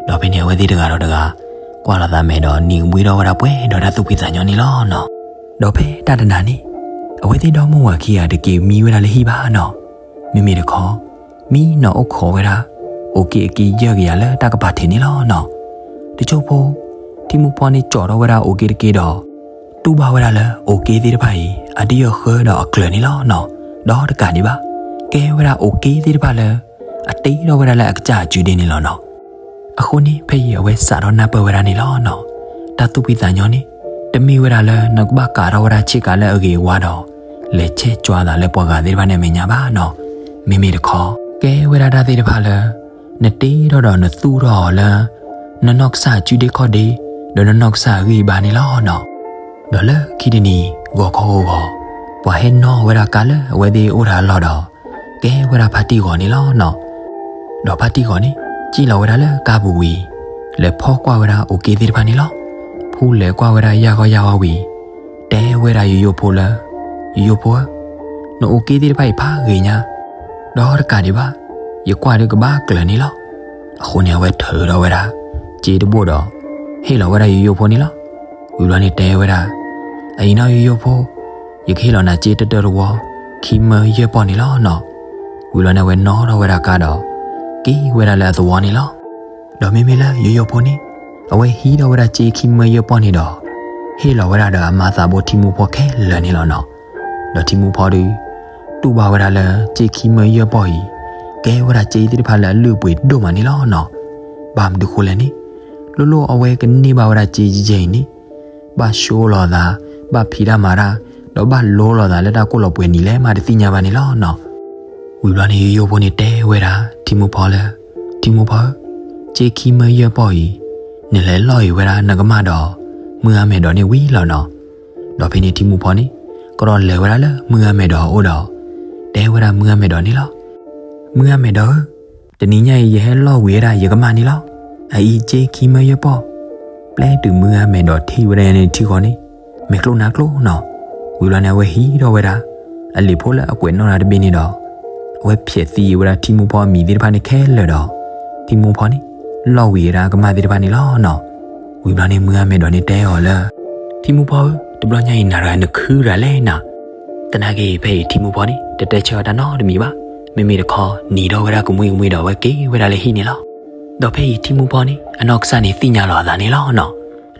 ဒီးဖဲန့ၣ်အဝဲသ့ၣ်တဂၤဒီးတဂၤ ကွၢ်လိာ်သးမဲာ်ဒီး နံၤကမှံထီၣ်ဝဲဒၣ်ပှဲၤဒီးတၢ်သူၣ်ဖှံသးညီန့ၣ်လီၤနီၤ. ဒီးဖဲတၢ်တနၤန့ၣ် အဝဲသ့ၣ်ဒီမိၢ်ဝၤခံဂၤတက့ၤမံဝဲဒၣ်လၢဟံၣ်ဘၣ်နီၤ. မ့မ့ၢ်တခီ မံနီၤအိၣ်ခိးဝဲဒၣ် အိၣ်က့အက့ယဲၢ်ကယၤလၢတၢ်ကပၤထံးန့ၣ်လီၤနီၤ. တစိၢ်ဖိ ထံမိၢ်ဖီန့ၣ်ကၠီထီၣ်ဝဲဒၣ်အိၣ်က့တက့ဒီး တူၢ်ဘၣ်ဝဲဒၣ်လၢအိၣ်က့သ့ၣ်တဖၣ်အံၤ အတယၢၢ်ဃၢဒီးအကျၢၤန့ၣ်လီၤနီၤ. ဒီးတကးဒံးဘၣ် ကဲဝဲဒၣ်အိၣ်က့သ့ၣ်တဖၣ်လၢ အတ့ထီၣ်ဝဲဒၣ်လၢအကစၢ်အစုဒ့န့ၣ်လီၤနီၤ. အဃိန့ၣ် ဖဲအံၤအဝဲစးထီၣ်နၢ်ပၢၢ်ဝဲဒၣ်န့ၣ်လီၤနီၤ. တၢ်သူၣ်ဖှံသးညီန့ၣ် တမ့ၢ်ဝဲဒၣ်လၢနကဘၣ်ကးထီၣ်ဝဲဒၣ်ဆ့ကၤလၢအဂ့ၤအဝါဒီး လဲၤဆဲးကွၢ်သးလၢပှၤဂၤသ့ၣ်တဖၣ်န့ၣ်အမဲာ်ညါဘၣ်နီၤ. မ့မ့ၢ်တခီ ကဲဝဲဒၣ်တၢ်သ့ၣ်တဖၣ်လၢ နတ့ထီၣ်ဒီးနသူၣ်ထီၣ်အီၤလၢ နနီၢ်ကစၢ်အစုဒ့ခီၣ်ဒ့ ဒီးနနီၢ်ကစၢ်အဂံၢ်အဘါန့ၣ်လီၤနီၤ. ဒီးလၢခံတနံၤ ဂီၤခီဂီၤဂီၤ ပှၤဟဲနီၣ်ဝဲဒၣ်ကါလၢအဝဲသ့ၣ်အိၣ်တၢ်အလီၢ်ဒီး ကဲဝဲဒၣ်ဖါတံၢ်ဂီၤန့ၣ်လီၤနီၤ. ဒီးဖါတံၢ်ဂီၤန့ၣ် စံၣ်လီၤဝဲဒၣ်လၢကါပူၤဝံၤ လဲၤဖီၣ်ကွၢ်ဝဲဒၣ်အိၣ်က့သ့ၣ်တဖၣ်န့ၣ်လီၤ. ဖူလဲၤကွၢ်ဝဲဒၣ်ယၢ်ဂီၢ်ယၢ်ဝါဝံၤ တဲဝဲဒၣ်ယိယိဖိလၢ ယိယိဖိဧၢ, နအိၣ်က့သ့ၣ်တဖၣ်အံၤဖးဂ့ၤညါ, ဒီးတကးဒံးဘၣ် ယကွၢ်ဒုးကဘၣ်ကျၢၤန့ၣ်လီၤ. အဃိန့ၣ် အဝဲထုးထီၣ်ဝဲဒၣ် စ့တဘိၣ်ဒီး ဟ့ၣ်လီၤဝဲဒၣ်ယိယိဖိန့ၣ်လီၤ. ဝံၤဘျီန့ၣ်တဲဝဲဒၣ်, အအံၤနီၢ်ယိယိဖိ, ယကဟ့ၣ်လီၤနၤစ့တတၢၢ်တဝီ ခံမၢယဲၢ်ပီၢ်န့ၣ်လီၤနီၤ. ဝံၤဘျီန့ၣ် အဝဲနီၣ်ထီၣ်ဝဲဒၣ်ကါဒီး က့ၤဝဲဒၣ်လၢအသဝီန့ၣ်လီၤ. ဒီးမ့မ့ၢ်လၢယိယိဖိန့ၣ် အဝဲဟံးထီၣ်ဝဲဒၣ်စ့ခံမၢယဲၢ်ပီၢ်န့ၣ်ဒီး ဟ့ၣ်လီၤဝဲဒၣ်ဒီးအမါသးဘိထံမိၢ်ဖီခဲလၢာ်န့ၣ်လီၤနီၤ. ဒီးထံမိၢ်ဖီဒီး တူၢ်ဘၣ်ဝဲဒၣ်လၢစ့ခံမၢယဲၢ်ပီၢ်အံၤ ကဲဝဲဒၣ်စ့သ့ၣ်တဖၣ်လၢအလုၢ်အပှ့ၤဒိၣ်မးန့ၣ်လီၤနီၤ. ဘၣ်မနုၤဃိလဲၣ်န့ၣ် လိၣ်လိၣ်အဝဲကန့ၢ်ဘၣ်ဝဲဒၣ်စ့ယဲၢ်အံၤန့ၣ် ဘၣ်ဆိလိာ်သး, ဘၣ်ဖံးတၢ်မၤတၢ်, ဒီးဘၣ်လိလီၤသးလၢတၢ်ကိၢ်လီၤပှဲၤနံၤလဲၣ်မးတသ့ၣ်ညါဘၣ်န့ၣ်လီၤနီၤ. ဝံၤဘျီန့ၣ် ယိယိဖိန့ၣ်တဲဝဲဒၣ်ထံမိၢ်ဖီလၢ ထံမိၢ်ဖီဧၢ, စ့ခံမၢယဲၢ်ပီၢ်အံၤ နလဲၤလီၢ်အံၤဝဲဒၣ်နကမၢ်ဒီး မုၢ်ဂၤမဲာ်ဒီးန့ၣ်ဝံၤလီၤနီၤ. ဒီးဖဲန့ၣ်ထံမိၢ်ဖီန့ၣ် ကဒီးလဲၤဝဲဒၣ်လၢမုၢ်ဂၤမဲာ်ဒီးအအိၣ်ဒီး တဲဝဲဒၣ်မုၢ်ဂၤမဲာ်ဒီးန့ၣ်လီၤ. မုၢ်ဂၤမဲာ်ဒီးဧၢ, တနံၤညါအံၤ ယဟဲလီၢ်ဝံၤဝဲဒၣ်ယကမၢ်န့ၣ်လီၤ. အအံၤစ့ခံမၢယဲၢ်ပီၢ်. ပျဲတုၤမုၢ်ဂၤမဲာ်ဒီးထံၣ်ဝဲဒၣ်န့ၣ်ထံဃီန့ၣ် မဲာ်ကျိၣ်နါကျိၣ်နီၤ. ဝံၤဘျီန့ၣ် အဝဲဟံးထီၣ်ဝဲဒၣ် အလံာ်ဖိလၢအကွဲးနီၣ်တၢ်တဘ့ၣ်န့ၣ်ဒီး အဝဲဖျဲးသံဝဲဒၣ်ထံမိၢ်ဖီအမံၤသ့ၣ်တဖၣ်န့ၣ်ခဲလၢာ်ဒီး ထံမိၢ်ဖီန့ၣ် လီၢ်ဝံၤဝဲဒၣ်ကမၢ်သ့ၣ်တဖၣ်န့ၣ်လီၤနီၤ. ဝံၤဘျီန့ၣ် မုၢ်ဂၤမဲာ်ဒီးန့ၣ်တဲအီၤလၢ ထံမိၢ်ဖီဧၢ, တဘျီညါအံၤနၤတဂၤနခုရၤလဲၣ်နၤ. သနာ်က့ဖဲအံၤထံမိၢ်ဖီန့ၣ် တတဲဆၢအီၤတၢ်နီတမံၤဘၣ်. မ့မ့ၢ်တခီ နံၤထီၣ်ဝဲဒၣ်ကမှံကမှံဒီး အဝဲက့ၤဝဲဒၣ်လၢဟံၣ်န့ၣ်လီၤ. ဒီးဖဲအံၤထံမူဖီန့ၣ် အနီၢ်ကစၢ်န့ၣ်သ့ၣ်ညါလီၤအသးန့ၣ်လီၤနီၤ.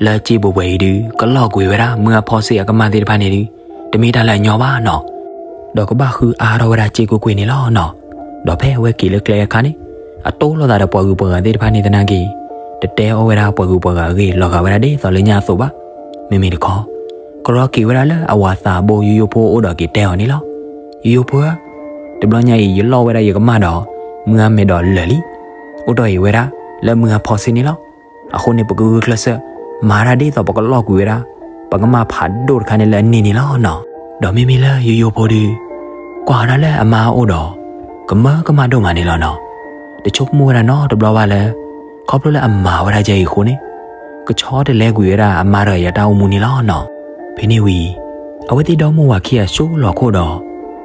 လၢစ့ပှဲၤပှဲၤအံၤဒုး ကလီၢ်ကွံာ်ဝဲဒၣ် မုၢ်အါဖီစ့အကမၢ်သ့ၣ်တဖၣ်န့ၣ်ဒုး တမ့ၢ်တၢ်လၢအညီဘၣ်နီၤ. ဒီးကဘၣ်ဃုအါထီၣ်ဝဲဒၣ်စ့ကွ့ၢ်ကွ့ၢ်န့ၣ်လီၤနီၤ. ဒီးဖဲအဝဲက့ၤလၢကျဲအခါန့ၣ် အတိၢ်လိာ်သးဒီးပှၤဂုၤပှၤဂၤသ့ၣ်တဖၣ်န့ၣ်သနာ်က့ တတဲအီၣ်ဝဲဒၣ်ပှၤဂုၤပှၤဂၤအဂ့ၢ်လီၤဂာ်ဝဲဒၣ်ဒ်သိးလၢညါအသိးဘၣ်. မ့မ့ၢ်တခီ ကရီက့ၤဝဲဒၣ်လၢအဝၤသးဘိယိယိဖိအအိၣ်ဒီးက့ၤတဲအီၤန့ၣ်လီၤ. ယိယိဖိဧၢ, တဘျီညါအံၤ ယလီၢ်ဝဲဒၣ်ယကမၢ်ဒီး မုၢ်အါမဲာ်ဒီးလၢာ်လံ. အိၣ်တီၢ်အံၤဝဲဒၣ် လၢမုၢ်အါဖီစ့န့ၣ်လီၤ. အဃိန့ၣ် ပကဂုာ်ကျဲးစၢး မၤတၢ်ဒ်သိးပကလီၢ်ကွံာ်ဝဲဒၣ် ပကမၢ်ဖးဒိၣ်တခါန့ၣ်လၢအန့ၢ်န့ၣ်လီၤနီၤ. ဒီးမ့မ့ၢ်လၢယိယိဖိဒုး ကွၢ်ဝဲဒၣ်လၢအမါအအိၣ်ဒီး ကမၢကမၣ်ဒိၣ်မးန့ၣ်လီၤနီၤ. တဆိကမိၣ်ဝဲဒၣ်နီတဘျီဘၣ်လၢ ခီဖျိလၢအမၤဝဲဒၣ်ဒ်အံၤအဃိန့ၣ် ကဆီတလဲကွံာ်ဝဲဒၣ်အမါတဂၤအံၤအတၢ်အိၣ်မူန့ၣ်လီၤနီၤ. ဖဲန့ၣ်ဝံၤ အဝဲသ့ၣ်ဒီမါဝၤခံဂၤဆှိလီၤခိၣ်ဒီး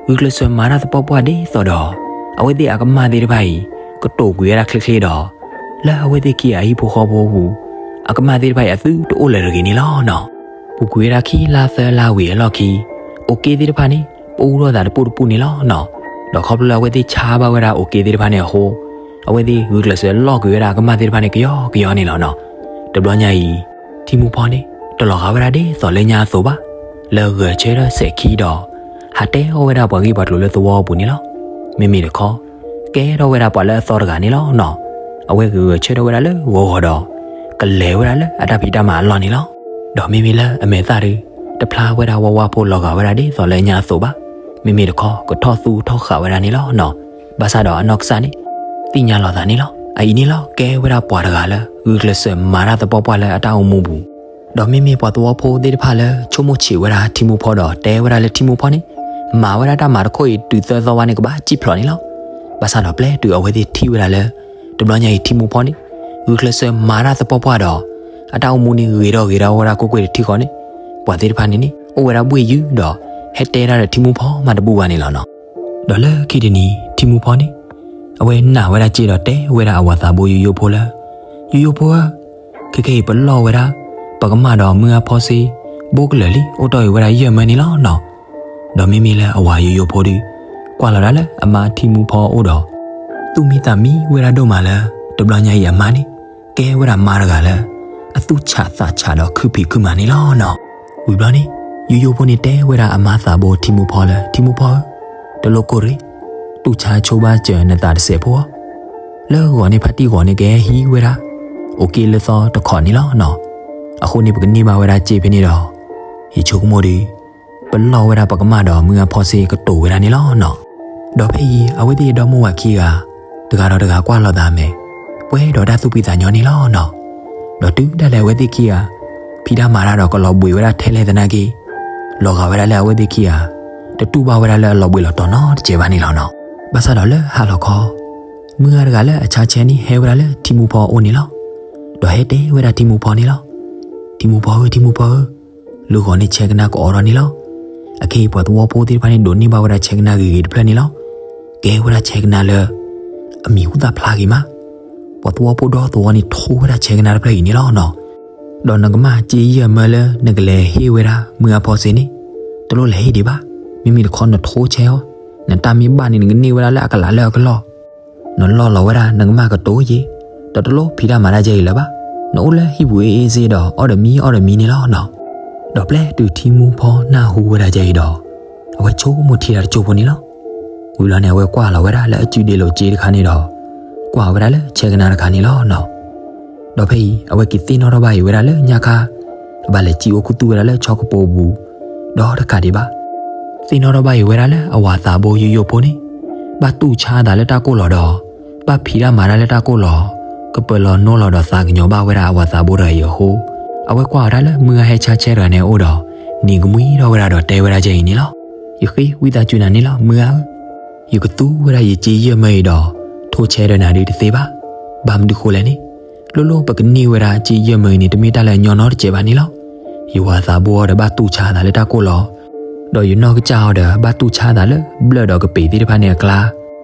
ဂုာ်ကျဲးစၢးမၤတၢ်သပှၢ်ပှၢ်ဒ်သိးဒီး အဝဲသ့ၣ်အကမၢ်သ့ၣ်တဖၣ်အံၤ ကတိာ်ကွံာ်ဝဲဒၣ်ချ့ချ့ဒီး လၢအဝဲသ့ၣ်ခံဂၤအဟံၣ်ဖိဃီဖိအပူၤ အကမၢ်သ့ၣ်တဖၣ်အံၤအသုတအိၣ်လၢၤတဂ့ၤန့ၣ်လီၤနီၤ. ပူၤကွံာ်ဝဲဒၣ်ခံလါသၢလါဝံၤအလီၢ်ခံ အိၣ်က့သ့ၣ်တဖၣ်န့ၣ် ပအူထီၣ်သးတပိၢ်တပိၢ်န့ၣ်လီၤနီၤ. ဒီးခီဖျိလၢအဝဲသ့ၣ်ဆါဘၣ်ဝဲဒၣ်အိၣ်က့သ့ၣ်တဖၣ်န့ၣ်အဃိ အဝဲသ့ၣ်ဂုာ်ကျဲးစၢးလီၢ်ကွံာ်ဝဲဒၣ်အကမၢ်သ့ၣ်တဖၣ်န့ၣ်ကယီကယီန့ၣ်လီၤနီၤ. တဘျီညါအံၤ ထံမူဖီန့ၣ် တလီၤဂာ်ဝဲဒၣ်ဒ်သိးလၢညါအသိးဘၣ်, လၢဂဲၤဆၢထၢၣ်စဲၤခံဒီး ဟးတဲအီၣ်ဝဲဒၣ်ပှၤဂ့ၢ်ပှၤကျိၤလၢသဝီအပူၤန့ၣ်လီၤ. မ့မ့ၢ်တခီ ကဲထီၣ်ဝဲဒၣ်ပှၤလၢအသီတဂၤန့ၣ်လီၤနီၤ. အဝဲဂဲၤဆၢထၢၣ်ဝဲဒၣ်လၢဂီၤဂီၤဒီး ကလဲၤဝဲဒၣ်လၢအတၢ်ဖံးတၢ်မၤအလီၢ်န့ၣ်လီၤ. ဒီးမ့မ့ၢ်လၢအမဲာ်သၣ်ဒုး တဖျါဝဲဒၣ်ဝါဝါဖိလီၤဂာ်ဝဲဒၣ်ဒ်သိးလၢညါအသိးဘၣ်. မ့မ့ၢ်တခီ ကထီၣ်သူထီၣ်ဃာ်ဝဲဒၣ်န့ၣ်လီၤနီၤ. ဘၣ်ဆၣ်ဒီးအနီၢ်ကစၢ်န့ၣ် သ့ၣ်ညါလီၤသးန့ၣ်လီၤ. အအံၤန့ၣ်လီၤ ကဲဝဲဒၣ်ပှၤတဂၤလၢ ဂုာ်ကျဲးစၢးမၤတၢ်သပှၢ်ပှၢ်လၢအတၢ်အိၣ်မူပူၤ ဒီးမ့မ့ၢ်ပှၤသဝီဖိသ့ၣ်တဖၣ်လၢ ဆိကမိၣ်ဆံးဝဲဒၣ်ထံမူဖီဒီး တဲဝဲဒၣ်လၢထံမူဖီန့ၣ် မၤဝဲဒၣ်တၢ်မၤတခီအံၤ တုၤသၢသီဝါန့ၣ် ကဘၣ်စံၣ်ဖျိးန့ၣ်လီၤ. ဘၣ်ဆၣ်ဒီးပျဲတုၤအဝဲသ့ၣ်ထံၣ်ဝဲဒၣ်လၢ တဘျီညါအံၤထံမူဖီန့ၣ် ဂုာ်ကျဲးစၢးမၤတၢ်သပှၢ်ပှၢ်ဒီး အတၢ်အိၣ်မူန့ၣ်ဂ့ၤထီၣ်ဂ့ၤထီၣ်ဝဲဒၣ်ကွ့ၢ်ကွ့ၢ်တထံဃီန့ၣ် ပှၤသ့ၣ်တဖၣ်န့ၣ်န့ၣ် အိၣ်ဝဲဒၣ်ဘှ့ၣ်ယုၢ်ဒီး ဟဲတဲတၢ်ဒီးထံမူဖီမးတဘူၣ်ဘၣ်န့ၣ်လီၤနီၤ. ဒီးလၢခံတနံၤ ထံမူဖီန့ၣ် အဝဲနာ်ဝဲဒၣ်စ့ဒီးတဲဝဲဒၣ်အဝၤသးဘိယိယိဖိလၢ ယိယိဖိဧၢ, ခဲကနံၣ်အံၤပလီၢ်ဝဲဒၣ် ပကမၢ်ဒီးမုၢ်အါဖီစ့ ဘိကလၢာ်လံ အိၣ်တီၢ်အံၤဝဲဒၣ်ယဲၢ်မၢန့ၣ်လီၤနီၤ. ဒီးမ့မ့ၢ်လၢအဝၤယိယိဖိဒုး ကွၢ်လီၤဒၣ်လၢအမါထံမူဖီအအိၣ်ဒီး သူၣ်မံသးမံဝဲဒၣ်ဒိၣ်မးလၢ တဘျီညါအံၤအမါန့ၣ် ကဲဝဲဒၣ်မါတဂၤလၢ အသူၣ်ဆးသးဆးဒီးခုဖံးခုမၤန့ၣ်လီၤနီၤ. ဝံၤဘျီန့ၣ် ယိယိဖိန့ၣ်တဲဝဲဒၣ်အမါသးဘိထံမူဖီလၢ ထံမူဖီဧၢ, တလိၣ်ကိၢ်ရ့ၣ်, တူၢ်ဆါဆိဘၣ်စၢၤနသးတစဲးဖိဧၢ, လၢဂီၤန့ၣ်ဖါတံၢ်ဂီၤန့ၣ်ကဟဲဟံးဝဲဒၣ် အိၣ်က့လၢသီတခီးန့ၣ်လီၤနီၤ. အဃိန့ၣ်ပကန့ၢ်ဘၣ်ဝဲဒၣ်စ့ဖဲန့ၣ်ဒီး ယဆိကမိၣ်ဒီး ပလီၢ်ဝဲဒၣ်ပကမၢ်ဒီးမုၢ်အါဖီစ့ကတိၤဝဲဒၣ်န့ၣ်လီၤနီၤ. ဒီးဖဲအံၤ အဝဲသ့ၣ်ဒီမိၢ်ဝၤခံဂၤ တဂၤဒီးတဂၤကွၢ်လီၤသးမဲာ်, ပှဲၤဒီးတၢ်သူၣ်ဖှံသးညီန့ၣ်လီၤနီၤ. ဒီးတုၤဒၣ်လဲာ်အဝဲသ့ၣ်ခံဂၤ ဖံးတၢ်မၤတၢ်ဒီးကလီၤဘှံးဝဲဒၣ်ထဲလဲၣ်သနာ်က့ လီၤဂာ်ဝဲဒၣ်လၢအဝဲသ့ၣ်ခံဂၤ တတူၢ်ဘၣ်ဝဲဒၣ်လၢအလီၤဘှံးလီၤတီၤနီတစဲးဘၣ်န့ၣ်လီၤနီၤ. ဘၣ်ဆၣ်ဒီးလၢဟါလီၤခီ မုၢ်ဂၤတဂၤလၢအဆါဆဲန့ၣ်ဟဲဝဲဒၣ်လၢထံမူဖီအအိၣ်န့ၣ်လီၤ. ဒီးဟဲတဲဝဲဒၣ်ထံမူဖီန့ၣ်လီၤ. ထံမူဖီဧၢ ထံမူဖီဧၢ, လၢဂီၤန့ၣ်ဆဲကနါကအိးထီၣ်န့ၣ်လီၤ. အခဲအံၤပှၤသဝီဖိသ့ၣ်တဖၣ်န့ၣ်ဒိးန့ၢ်ဘၣ်ဝဲဒၣ်ဆဲကနါဂ့ၤဂ့ၤတဖျၢၣ်န့ၣ်လီၤ. ကဲဝဲဒၣ်ဆဲကနါလၢ အမံၤဟူသၣ်ဖျါဂ့ၤမး, ပှၤသဝီဖိဒီသဝီန့ၣ်ထိဝဲဒၣ်ဆဲကနါတဖျၢၣ်အံၤန့ၣ်လီၤနီၤ. ဒီးနကမၢ်စ့ယဲၢ်မၢလၢနကလဲၤဟ့ၣ်ဝဲဒၣ်မုၢ်အါဖီစ့န့ၣ် တလိၣ်လဲၤဟ့ၣ်ဒံးဘၣ်. မ့မ့ၢ်တခီနထိဆဲအီၤ, နတၢ်မ့ၢ်ဘၣ်န့ၣ် နကန့ၢ်ဝဲဒၣ်လၢအကလးလၢအကလီၢ် နလီၢ်လီၤဝဲဒၣ်နကမၢ်ကတိၤယ့ၤ, ဒီးတလိၣ်ဖံးတၢ်မၤတၢ်ယဲအံၤလၢၤဘၣ်. နအိၣ်လၢဟံၣ်ပူၤအ့ၣ်အ့ၣ်စ့ဒီး အီၣ်ဒီးမံအီၣ်ဒီးမံန့ၣ်လီၤနီၤ. ဒီးပျဲတုၤထံမူဖီနၢ်ဟူဝဲဒၣ်ယဲအံၤဒီး အဝဲဆိကမိၣ်ထံတၢ်တစိၢ်ဖိန့ၣ်လီၤ. ဝံၤလီၤန့ၣ် အဝဲကွၢ်လီၤဝဲဒၣ်လၢအစုဒ့လိာ်စ့တခါန့ၣ်ဒီး ကွၢ်ဝဲဒၣ်လၢဆဲကနါတခါန့ၣ်လီၤနီၤ. ဒီးဖဲအံၤ အဝဲက့ၤသ့ၣ်နီၣ်ထီၣ်ဘၣ်အံၤဝဲဒၣ်လၢညါခါ အဘၣ်လဲၤစံၣ်အိၣ်ခူသူၣ်ဝဲဒၣ်လၢဆီကပိာ်ပူၤ ဒီးတကးဒံးဘၣ် သ့ၣ်နီၣ်ထီၣ်ဘၣ်အံၤဝဲဒၣ်လၢအဝၤသးဘိယိယိဖိန့ၣ် ဘၣ်တူၢ်ဆါအသးလၢတၢ်ကိၢ်လီၤဒီး ဘၣ်ဖံးတၢ်မၤတၢ်လၢတၢ်ကိၢ်လီၤ ကပၢၤလီၤနီၤလီၤဒီးသးကညီၤဘၣ်ဝဲဒၣ်အဝၤသးဘိတဂၤအံၤအဃိ အဝဲကွၢ်ဝဲဒၣ်လၢမုၢ်ဂၤဟဲဆါဆဲတဂၤန့ၣ်အအိၣ်ဒီး နံၤကမှံထီၣ်ဝဲဒၣ်ဒီးတဲဝဲဒၣ်ယဲအံၤန့ၣ်လီၤ. ယဃ့ဝံသးစူၤနၤန့ၣ်လီၤ မုၢ်ဂၤဧၢ, ယကသူဝဲဒၣ်ယစ့ယဲၢ်မၢအံၤဒီး ထိဆဲဒီးနၤဒုးတသ့ဘၣ်. ဘၣ်မနုၤဃိလဲၣ်န့ၣ် လိၣ်လိၣ်ပကန့ၢ်ဝဲဒၣ်စ့ယဲၢ်မၢအံၤန့ၣ် တမ့ၢ်တၢ်လၢအညီနီတစဲးဘၣ်န့ၣ်လီၤ. ယဝၤသးဘိအီၤဒီးဘၣ်တူၢ်ဆါအသးလၢတၢ်ကိၢ်လီၤ ဒီးယနီၢ်ကစၢ်အီၤဒီး ဘၣ်တူၢ်ဆါအသးလၢဘျၢၣ်ဒီးကပ့ၤသ့ၣ်တဖၣ်န့ၣ်အကျါ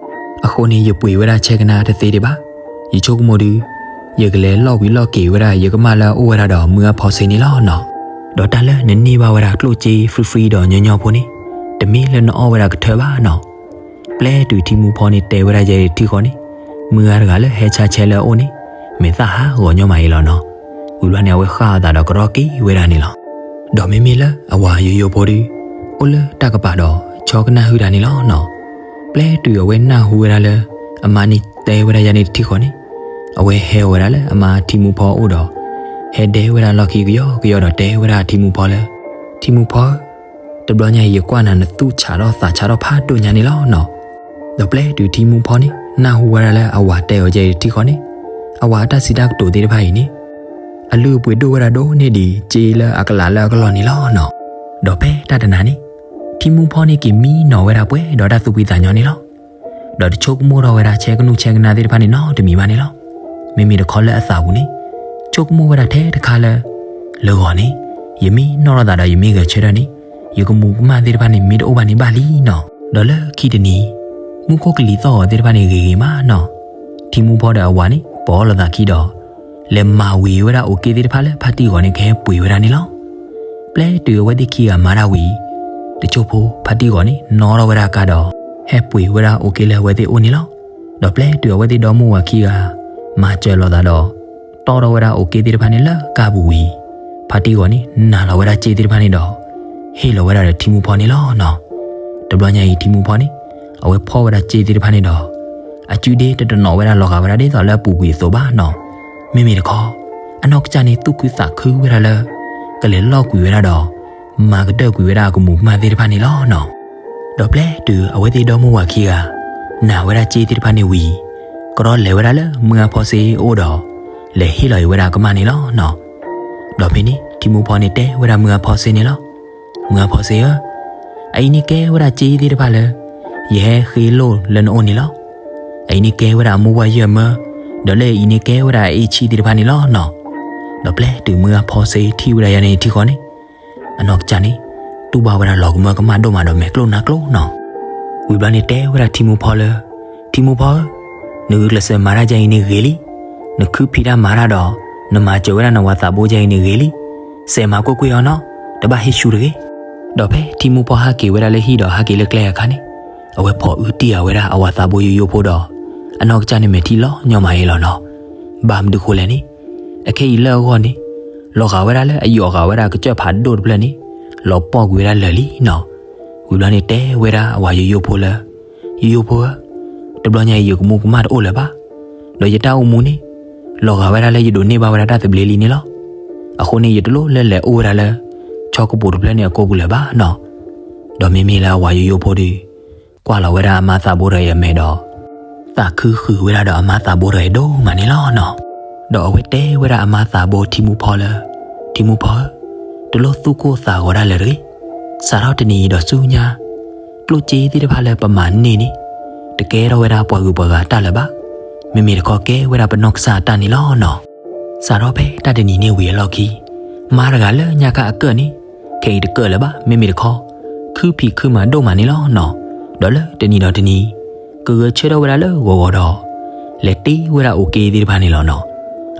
အဃိန့ၣ် ယပှ့ၤဝဲဒၣ်ဆဲကနါတသ့ဒံးဘၣ်. ယဆိကမိၣ်ဒုး ယကလဲၤလီၢ်ဝံၤလီၢ်က့ၤဝဲဒၣ် ယကမၢ်လၢအအိၣ်ဝဲဒၣ်ဒီးမုၢ်အါဖီစ့န့ၣ်လီၤနီၤ. ဒီးတၢ်လၢနန့ၢ်ဘၣ်ဝဲဒၣ်ကျိၣ်စ့ free free ဒီးညီညီဖိန့ၣ် တမ့ၢ်လၢနအီၣ်ဝဲဒၣ်ကထၢဘၣ်နီၤ. ပျဲတုၤထံမူဖီန့ၣ်တဲဝဲဒၣ်ယဲအံၤတထံဃီန့ၣ် မုၢ်ဂၤတဂၤလၢဟဲဆါဆဲလၢအအိၣ်န့ၣ် မ့ၢ်သၣ်ဟးဂီၤညီမးအံၤလီၤနီၤ. ဝံၤဘျီန့ၣ် အဝဲဃၣ်အသးဒီးကရီက့ၤဝဲဒၣ်န့ၣ်လီၤ. ဒီးမ့မ့ၢ်လၢအဝၤယိယိဖိဒု အိၣ်လၢတၢ်ကပၤဒီး ဆီကနၣ်ဟုတၢ်န့ၣ်လီၤနီၤ. ပျဲတုၤအဝဲနၢ်ဟူဝဲဒၣ်လၢ အမါန့ၣ်တဲဝဲဒၣ်ယၤန့ၣ်တထံၣ်ဃီန့ၣ်, အဝဲဟဲဝဲဒၣ်လၢအမါထံမူဖီအိၣ်ဒီး ဟဲဒဲဝဲဒၣ်လီၢ်ခံကယီကယီဒီးတဲဝဲဒၣ်ထံမူဖီလၢ ထံမူဖီဧၢ, တဘျီညါအံၤယကွၢ်နၤနသူၣ်ဆးထီၣ်သးဆးထီၣ်ဖးဒိၣ်ညါန့ၣ်လီၤနီၤ. ဒီးပျဲတုၤထံမူဖီန့ၣ် နၢ်ဟူဝဲဒၣ်လၢအဝၤတဲအီၤယဲအံၤတထံၣ်ဃီန့ၣ်, အဝၤအတၢ်စံးတၢ်ကတိၤသ့ၣ်တဖၣ်အံၤန့ၣ် အလုၢ်အပှ့ၤဒိၣ်ဝဲဒၣ်ဒိၣ်န့ၢ်ဒံးစ့လၢအကလးလၢအကလီၢ်န့ၣ်လီၤနီၤ. ဒီးဖဲတၢ်တနၤန့ၣ် ထံမူဖီန့ၣ်က့ၤမံနီၤဝဲဒၣ်ပှဲၤဒီးတၢ်သူၣ်ဖှံသးညီန့ၣ်လီၤ. ဒီးတဆိကမိၣ်ထီၣ်ဝဲဒၣ်ဆဲကနူၣ်ဆဲကနါသ့ၣ်တဖၣ်န့ၣ်နီတမံၤဘၣ်န့ၣ်လီၤ. မ့မ့ၢ်တခီလၢအသးပူၤန့ၣ် ဆိကမိၣ်ဝဲဒၣ်ထဲတခါလၢ လၢဂီၤန့ၣ် ယမ့ၢ်နီၣ်ထီၣ်သးဒီးယမ့ၢ်ဂဲၤဆၢထၢၣ်န့ၣ် ယကမူးကမၣ်သ့ၣ်တဖၣ်န့ၣ် မ့ၢ်တအိၣ်ဘၣ်န့ၣ်ဘၣ်လံနီၤ. ဒီးလၢခံတနံၤ မူခိၣ်ကလံၤသီၣ်ဂီၤသ့ၣ်တဖၣ်န့ၣ်ဂ့ၤဂ့ၤမးနီၤ. ထံမူဖီဒီးအဝၤန့ၣ် ပီၤလီၤသးခံဒီး လဲၤမၤဝံၤဝဲဒၣ်အိၣ်က့သ့ၣ်တဖၣ်လၢဖါတံၢ်ဂီၤန့ၣ်ကဟဲပှ့ၤဝဲဒၣ်န့ၣ်လီၤ. ပျဲတုၤအဝဲသ့ၣ်ခံဂၤမၤတၢ်ဝံၤ တဆိဖိဖါတံၢ်ဂီၤန့ၣ် နီၣ်ထီၣ်ဝဲဒၣ်ကါဒီး ဟဲပှ့ၤဝဲဒၣ်အိၣ်က့လၢအဝဲသ့ၣ်အိၣ်န့ၣ်လီၤ. ဒီးပျဲတုၤအဝဲသ့ၣ်ဒီမါဝၤခံဂၤ မၤစၢၤလိာ်သးဒီး တီၣ်ထီၣ်ဝဲဒၣ်အိၣ်က့သ့ၣ်တဖၣ်န့ၣ်လၢကါပူၤဝံၤ ဖါတံၢ်ဂီၤန့ၣ် နာ်လီၤဝဲဒၣ်စ့သ့ၣ်တဖၣ်န့ၣ်ဒီး ဟ့ၣ်လီၤဝဲဒၣ်ဒီးထံမူဖီန့ၣ်လီၤနီၤ. တဘျီညါအံၤထံမူဖီန့ၣ် အဝဲဖီၣ်ဝဲဒၣ်စ့သ့ၣ်တဖၣ်န့ၣ်ဒီး အစုဒ့တတနီၤဝဲဒၣ်လီၤဂာ်ဝဲဒၣ်ဒ်သိးလၢအပူၤကွံာ်အသိးဘၣ်နီၤ. မ့မ့ၢ်တခီ အနီၢ်ကစၢ်န့ၣ်သူၣ်ခုသးခုဝဲဒၣ်လၢ ကလဲၤလီၢ်ကွံာ်ဝဲဒၣ်ဒီး မၤကတၢၢ်ကွံာ်ဝဲဒၣ်အကမူးကမၣ်သ့ၣ်တဖၣ်န့ၣ်လီၤနီၤ. ဒီးပျဲတုၤအဝဲသ့ၣ်ဒီမါဝၤခံဂၤ နာ်ဝဲဒၣ်စ့သ့ၣ်တဖၣ်န့ၣ်ဝံၤ ကရီလဲၤဝဲဒၣ်လၢမုၢ်အါဖီစ့အအိၣ်ဒီး လဲၤဟ့ၣ်လီၤအီၤဝဲဒၣ်ကမၣ်န့ၣ်လီၤနီၤ. ဒီးဖဲန့ၣ် ထံမူဖီန့ၣ်တဲဝဲဒၣ်မုၢ်အါဖီစ့န့ၣ်လီၤ. မုၢ်အါဖီစ့ဧၢ, အအံၤန့ၣ်ကဲဝဲဒၣ်စ့သ့ၣ်တဖၣ်လၢ ယဟဲဃ့လိၢ်လၢနအိၣ်န့ၣ်လီၤ. အအံၤန့ၣ်ကဲဝဲဒၣ်အမိၢ်ပှၢ်ယဲၢ်မၢ, ဒီးလၢအအံၤန့ၣ်ကဲဝဲဒၣ်အအ့ၣ်ဆံသ့ၣ်တဖၣ်န့ၣ်လီၤနီၤ. ဒီးပျဲတုၤမုၢ်အါဖီစ့ထံၣ်ဝဲဒၣ်ယၤန့ၣ်ထံဃီန့ၣ် အနီၢ်ကစၢ်န့ၣ် တူၢ်ဘၣ်ဝဲဒၣ်လီၤကမၢကမၣ်ဒိၣ်မးဒီးမဲာ်ကျိၣ်နါကျိၣ်နီၤ. ဝံၤဘျီန့ၣ်တဲဝဲဒၣ်ထံမူဖီလၢ ထံမူဖီဧၢ, နဂုာ်ကျဲးစၢးမၤတၢ်ယဲအံၤန့ၣ်ဂ့ၤလံ, နခုဖံးတၢ်မၤတၢ်ဒီး နမၤစၢၤဝဲဒၣ်နဝၤသးဘိယဲအံၤန့ၣ်ဂ့ၤလံ, စဲးမၤကွ့ၢ်ကွ့ၢ်အီၤနီၤ, တဘၣ်ဟ့ၣ်ဆူၣ်တဂ့ၤ. ဒီးဖဲထံမူဖီဟဲက့ၤဝဲဒၣ်လၢဟံၣ်ဒီးဟဲက့ၤလၢကျဲအခါန့ၣ် အဝဲဖိးအုတံၢ်အဝဲဒၣ်အဝၤသးဘိယိယိဖိဒီး အနီၢ်ကစၢ်န့ၣ်မဲာ်ထံလီၤညီမးအံၤလီၤနီၤ. ဘၣ်မနုၤဃိလဲၣ်န့ၣ် အခဲအံၤလၢအဂီၢ်န့ၣ် လီၤဂာ်ဝဲဒၣ်လၢအယိးဂာ်ဝဲဒၣ်ကစၢၢ်ဖးဒိၣ်တဖျၢၣ်န့ၣ် လီၤပှီၢ်ကွံာ်ဝဲဒၣ်လၢာ်လံနီၤ. ဝံၤဘျီန့ၣ်တဲဝဲဒၣ်အဝၤယိယိဖိလၢ ယိယိဖိဧၢ, တဘျီညါအံၤယကမူးကမၣ်တအိၣ်လၢၤဘၣ်. ဒီးယတၢ်အိၣ်မူန့ၣ် လီၤဂာ်ဝဲဒၣ်လၢယဒိးန့ၢ်ဘၣ်ဝဲဒၣ်တၢ်သဘျ့လံန့ၣ်လီၤ. အဃိန့ၣ် ယတလိၣ်လၢလဲၤအိၣ်ဝဲဒၣ်လၢ ဆီကပိာ်တဖျၢၣ်န့ၣ်အကိာ်ပူၤလၢၤဘၣ်နီၤ. ဒီးမ့မ့ၢ်လၢအဝၤယိယိဖိဒီး ကွၢ်လီၤဝဲဒၣ်အမါသးဘိတဂၤအံၤအမဲာ်ဒီး သးခုဃုာ်ဝဲဒၣ်ဒီးအမါသးဘိတဂၤအံၤဒိၣ်မးန့ၣ်လီၤနီၤ. ဒီးအဝဲတဲဝဲဒၣ်အမါသးဘိထံမူဖီလၢ ထံမူဖီဧၢ, တလိၣ်သူၣ်ကိၢ်သးဂီၤဒၣ်လၢၤတဂ့ၤ. စးထီၣ်တနံၤအံၤဒီးဆူညါ ကျိၣ်စ့သ့ၣ်တဖၣ်လၢပမၤန့ၢ်န့ၣ် တကဲထီၣ်ဝဲဒၣ်ပှၤဂုၤပှၤဂၤတၢ်လၢၤဘၣ်. မ့မ့ၢ်တခီကဲဝဲဒၣ်ပနီၢ်ကစၢ်အတၢ်န့ၣ်လီၤနီၤ. စးထီၣ်ဖဲတၢ်တနံၤန့ၣ်ဝံၤအလီၢ်ခံ မါတဂၤလၢညါခါအကၢၣ်န့ၣ် ခဲအံၤတကၢၣ်လၢၤဘၣ်, မ့မ့ၢ်တခီ ခုဖံးခုမၤဒိၣ်မးန့ၣ်လီၤနီၤ. ဒီးလၢတနံၤဒီးတနံၤ ကဂဲၤဆၢထၢၣ်ဝဲဒၣ်လၢဂီၤဂီၤဒီး လဲၤတ့ဝဲဒၣ်အိၣ်က့သ့ၣ်တဖၣ်န့ၣ်လီၤနီၤ.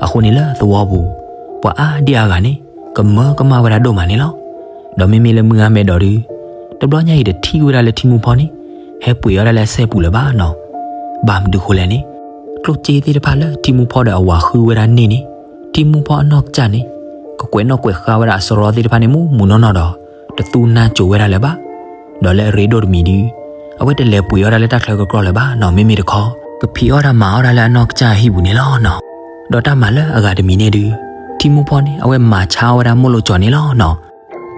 အဃိန့ၣ်လၢသဝီပူၤ ပှၤအါဒံအါဂၤန့ၣ် ကမၢကမၣ်ဝဲဒၣ်ဒိၣ်မးန့ၣ်လီၤ. ဒီးမ့မ့ၢ်လၢမုၢ်ဂၤမဲာ်ဒီးဒု တဘျီညါအံၤတထံၣ်ဝဲဒၣ်လၢထံမူဖီန့ၣ် ဟဲပှ့ၤအီၣ်ဒၣ်လၢအစဲပူၤလၢၤဘၣ်နီၤ. ဘၣ်မနုၤဃိလဲၣ်န့ၣ် ကျိၣ်စ့သ့ၣ်တဖၣ်လၢထံမူဖီဒီးအဝၤဃုဝဲဒၣ်န့ၢ်န့ၣ် ထံမူဖီအနီၢ်ကစၢ်န့ၣ် ကကွဲးနီၣ်ကွဲးဃါဝဲဒၣ်အစရီသ့ၣ်တဖၣ်န့ၣ်မူးမူးနီၢ်နီၢ်ဒီး တသူနါစိၤဝဲဒၣ်လၢၤဘၣ်. ဒီးလၢအရ့ဒိၣ်တမံၤဒု အဝဲတလဲၤပှ့ၤအီၣ်ဒၣ်လၢတၢ်ချၢကကြီလၢၤဘၣ်နီၤ, မ့မ့ၢ်တခီ ကဖံးအီၣ်တၢ်မၤအီၣ်ဒၣ်လၢအနီၢ်ကစၢ်အဟံၣ်ပူၤန့ၣ်လီၤနီၤ. ဒီးတၢ်မၤလၢအဂၤတမံၤန့ၣ်ဒု ထံမူဖီန့ၣ် အဝဲမၤဆါအီၣ်ဝဲဒၣ်မိၢ်လိာ်ကၠီၤန့ၣ်လီၤနီၤ.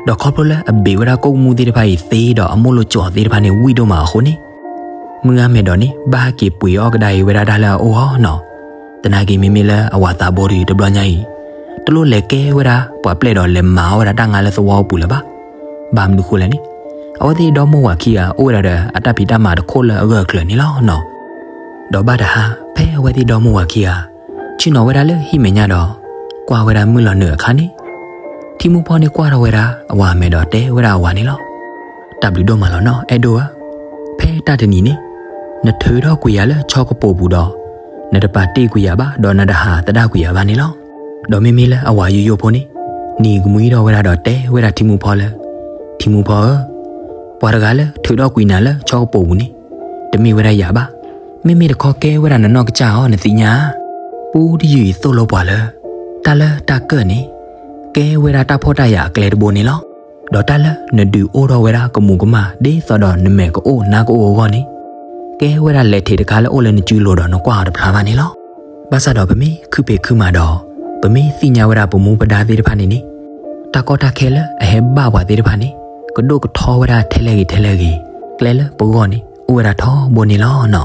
ဒီးခီဖျိလၢအဘ့ၣ်ဝဲဒၣ်ကိၣ်ကမူၣ်သ့ၣ်တဖၣ်အံၤသ့ဒီးအမိၢ်လိာ်ကၠီၤသ့ၣ်တဖၣ်န့ၣ်ဝံၣ်ဒိၣ်မးအဃိန့ၣ် မုၢ်ဂၤမဲာ်ဒီးန့ၣ် ဘၣ်ဟဲက့ၤပှ့ၤအီၣ်ကဒါအံၤဝဲဒၣ်တၢ်လၢအအိၣ်အီၤနီၤ. သနာ်က့မ့မ့ၢ်လၢအဝၤသးဘိဒီးတဘျီညါအံၤ တလိၣ်လဲၤကဲဝဲဒၣ်ပှၤပျဲၢ်ဒီးလဲၤမၤအီၣ်ဝဲဒၣ်တၢ်ငါလၢသဝီပူၤလၢၤဘၣ်. ဘၣ်မနုၤဃိလဲၣ်န့ၣ် အဝဲသ့ၣ်ဒီမါဝၤခံဂၤအိၣ်ဝဲဒၣ်ဒီးအတၢ်ဖံးတၢ်မၤတခိၣ်လၢအဂၢၢ်အကျၢၤန့ၣ်လီၤနီၤ. ဒီးဘၣ်တဟါ ဖဲအဝဲသ့ၣ်ဒီမါဝၤခံဂၤ ဆ့ၣ်နီၤဝဲဒၣ်လၢဟံၣ်မဲာ်ညါဒီး ကွၢ်ဝဲဒၣ်မုၢ်လီၤနုာ်အခါန့ၣ် ထံမူဖီန့ၣ်ကွၢ်ထီၣ်ဝဲဒၣ်အဝၤအမဲာ်ဒီးတဲဝဲဒၣ်အဝၤန့ၣ်လီၤ. တၢ်ဘျုးဒိၣ်မးလီၤနီၤ အဲၣ်ဒိၣ်ဧၢ, ဖဲတၢ်တနံၤန့ၣ် နထုးထီၣ်ကွံာ်ယၤလၢဆီကပိာ်ပူၤဒီး နတပာ်တ့ၢ်ကွံာ်ယၤဘၣ် ဒီးနတဟးသဒၣ်ကွံာ်ယၤဘၣ်န့ၣ်လီၤ. ဒီးမ့မ့ၢ်လၢအဝၤယိယိဖိန့ၣ် နံၤကမှံထီၣ်ဝဲဒၣ်ဒီးတဲဝဲဒၣ်ထံမူဖီလၢ ထံမူဖီဧၢ, ပှၤတဂၤလၢထုးထီၣ်ကွံာ်နၤလၢဆီကပိာ်ပူၤန့ၣ် တမ့ၢ်ဝဲဒၣ်ယၤဘၣ်. မ့မ့ၢ်တခီကဲဝဲဒၣ်နနီၢ်ကစၢ်အီၤ နသ့ၣ်ညါဧါ. ပူတယုၢ်အံၤသိၣ်လိပှၤလၢ တၢ်လၢတၢ်ကၢၣ်န့ၣ် ကဲဝဲဒၣ်တၢ်ဖှီၣ်တၢ်ယာ်အကျဲတဘိန့ၣ်လီၤ. ဒီးတၢ်လၢနဒုးအိၣ်ထီၣ်ဝဲဒၣ်ကမူးကမၣ် ဒ်သိးဒီးနမဲာ်ကအိၣ်နါကအိၣ်အဂီၢ်န့ၣ် ကဲဝဲဒၣ်လဲၤထံးတခါလၢအိၣ်လၢနစုလိၤဒီးနကွၢ်အီၤတဖျါဘၣ်န့ၣ်လီၤ. ဘၣ်ဆၣ်ဒီးပမ့ၢ်ခုဖံးခုမၤဒီး ပမ့ၢ်သ့ၣ်ညါဝဲဒၣ်ပမူပဒါသ့ၣ်တဖၣ်န့ၣ်န့ၣ် တၢ်ကီတၢ်ခဲလၢအဟဲဘၣ်ပှၤသ့ၣ်တဖၣ်န့ၣ် ကဒိၣ်ကထီဝဲဒၣ်ထဲလဲၣ်ဂ့ၤထဲလဲၣ်ဂ့ၤ, ကျဲလၢပဂီၢ်န့ၣ် အိၣ်ဝဲဒၣ်ထီဘိန့ၣ်လီၤနီၤ.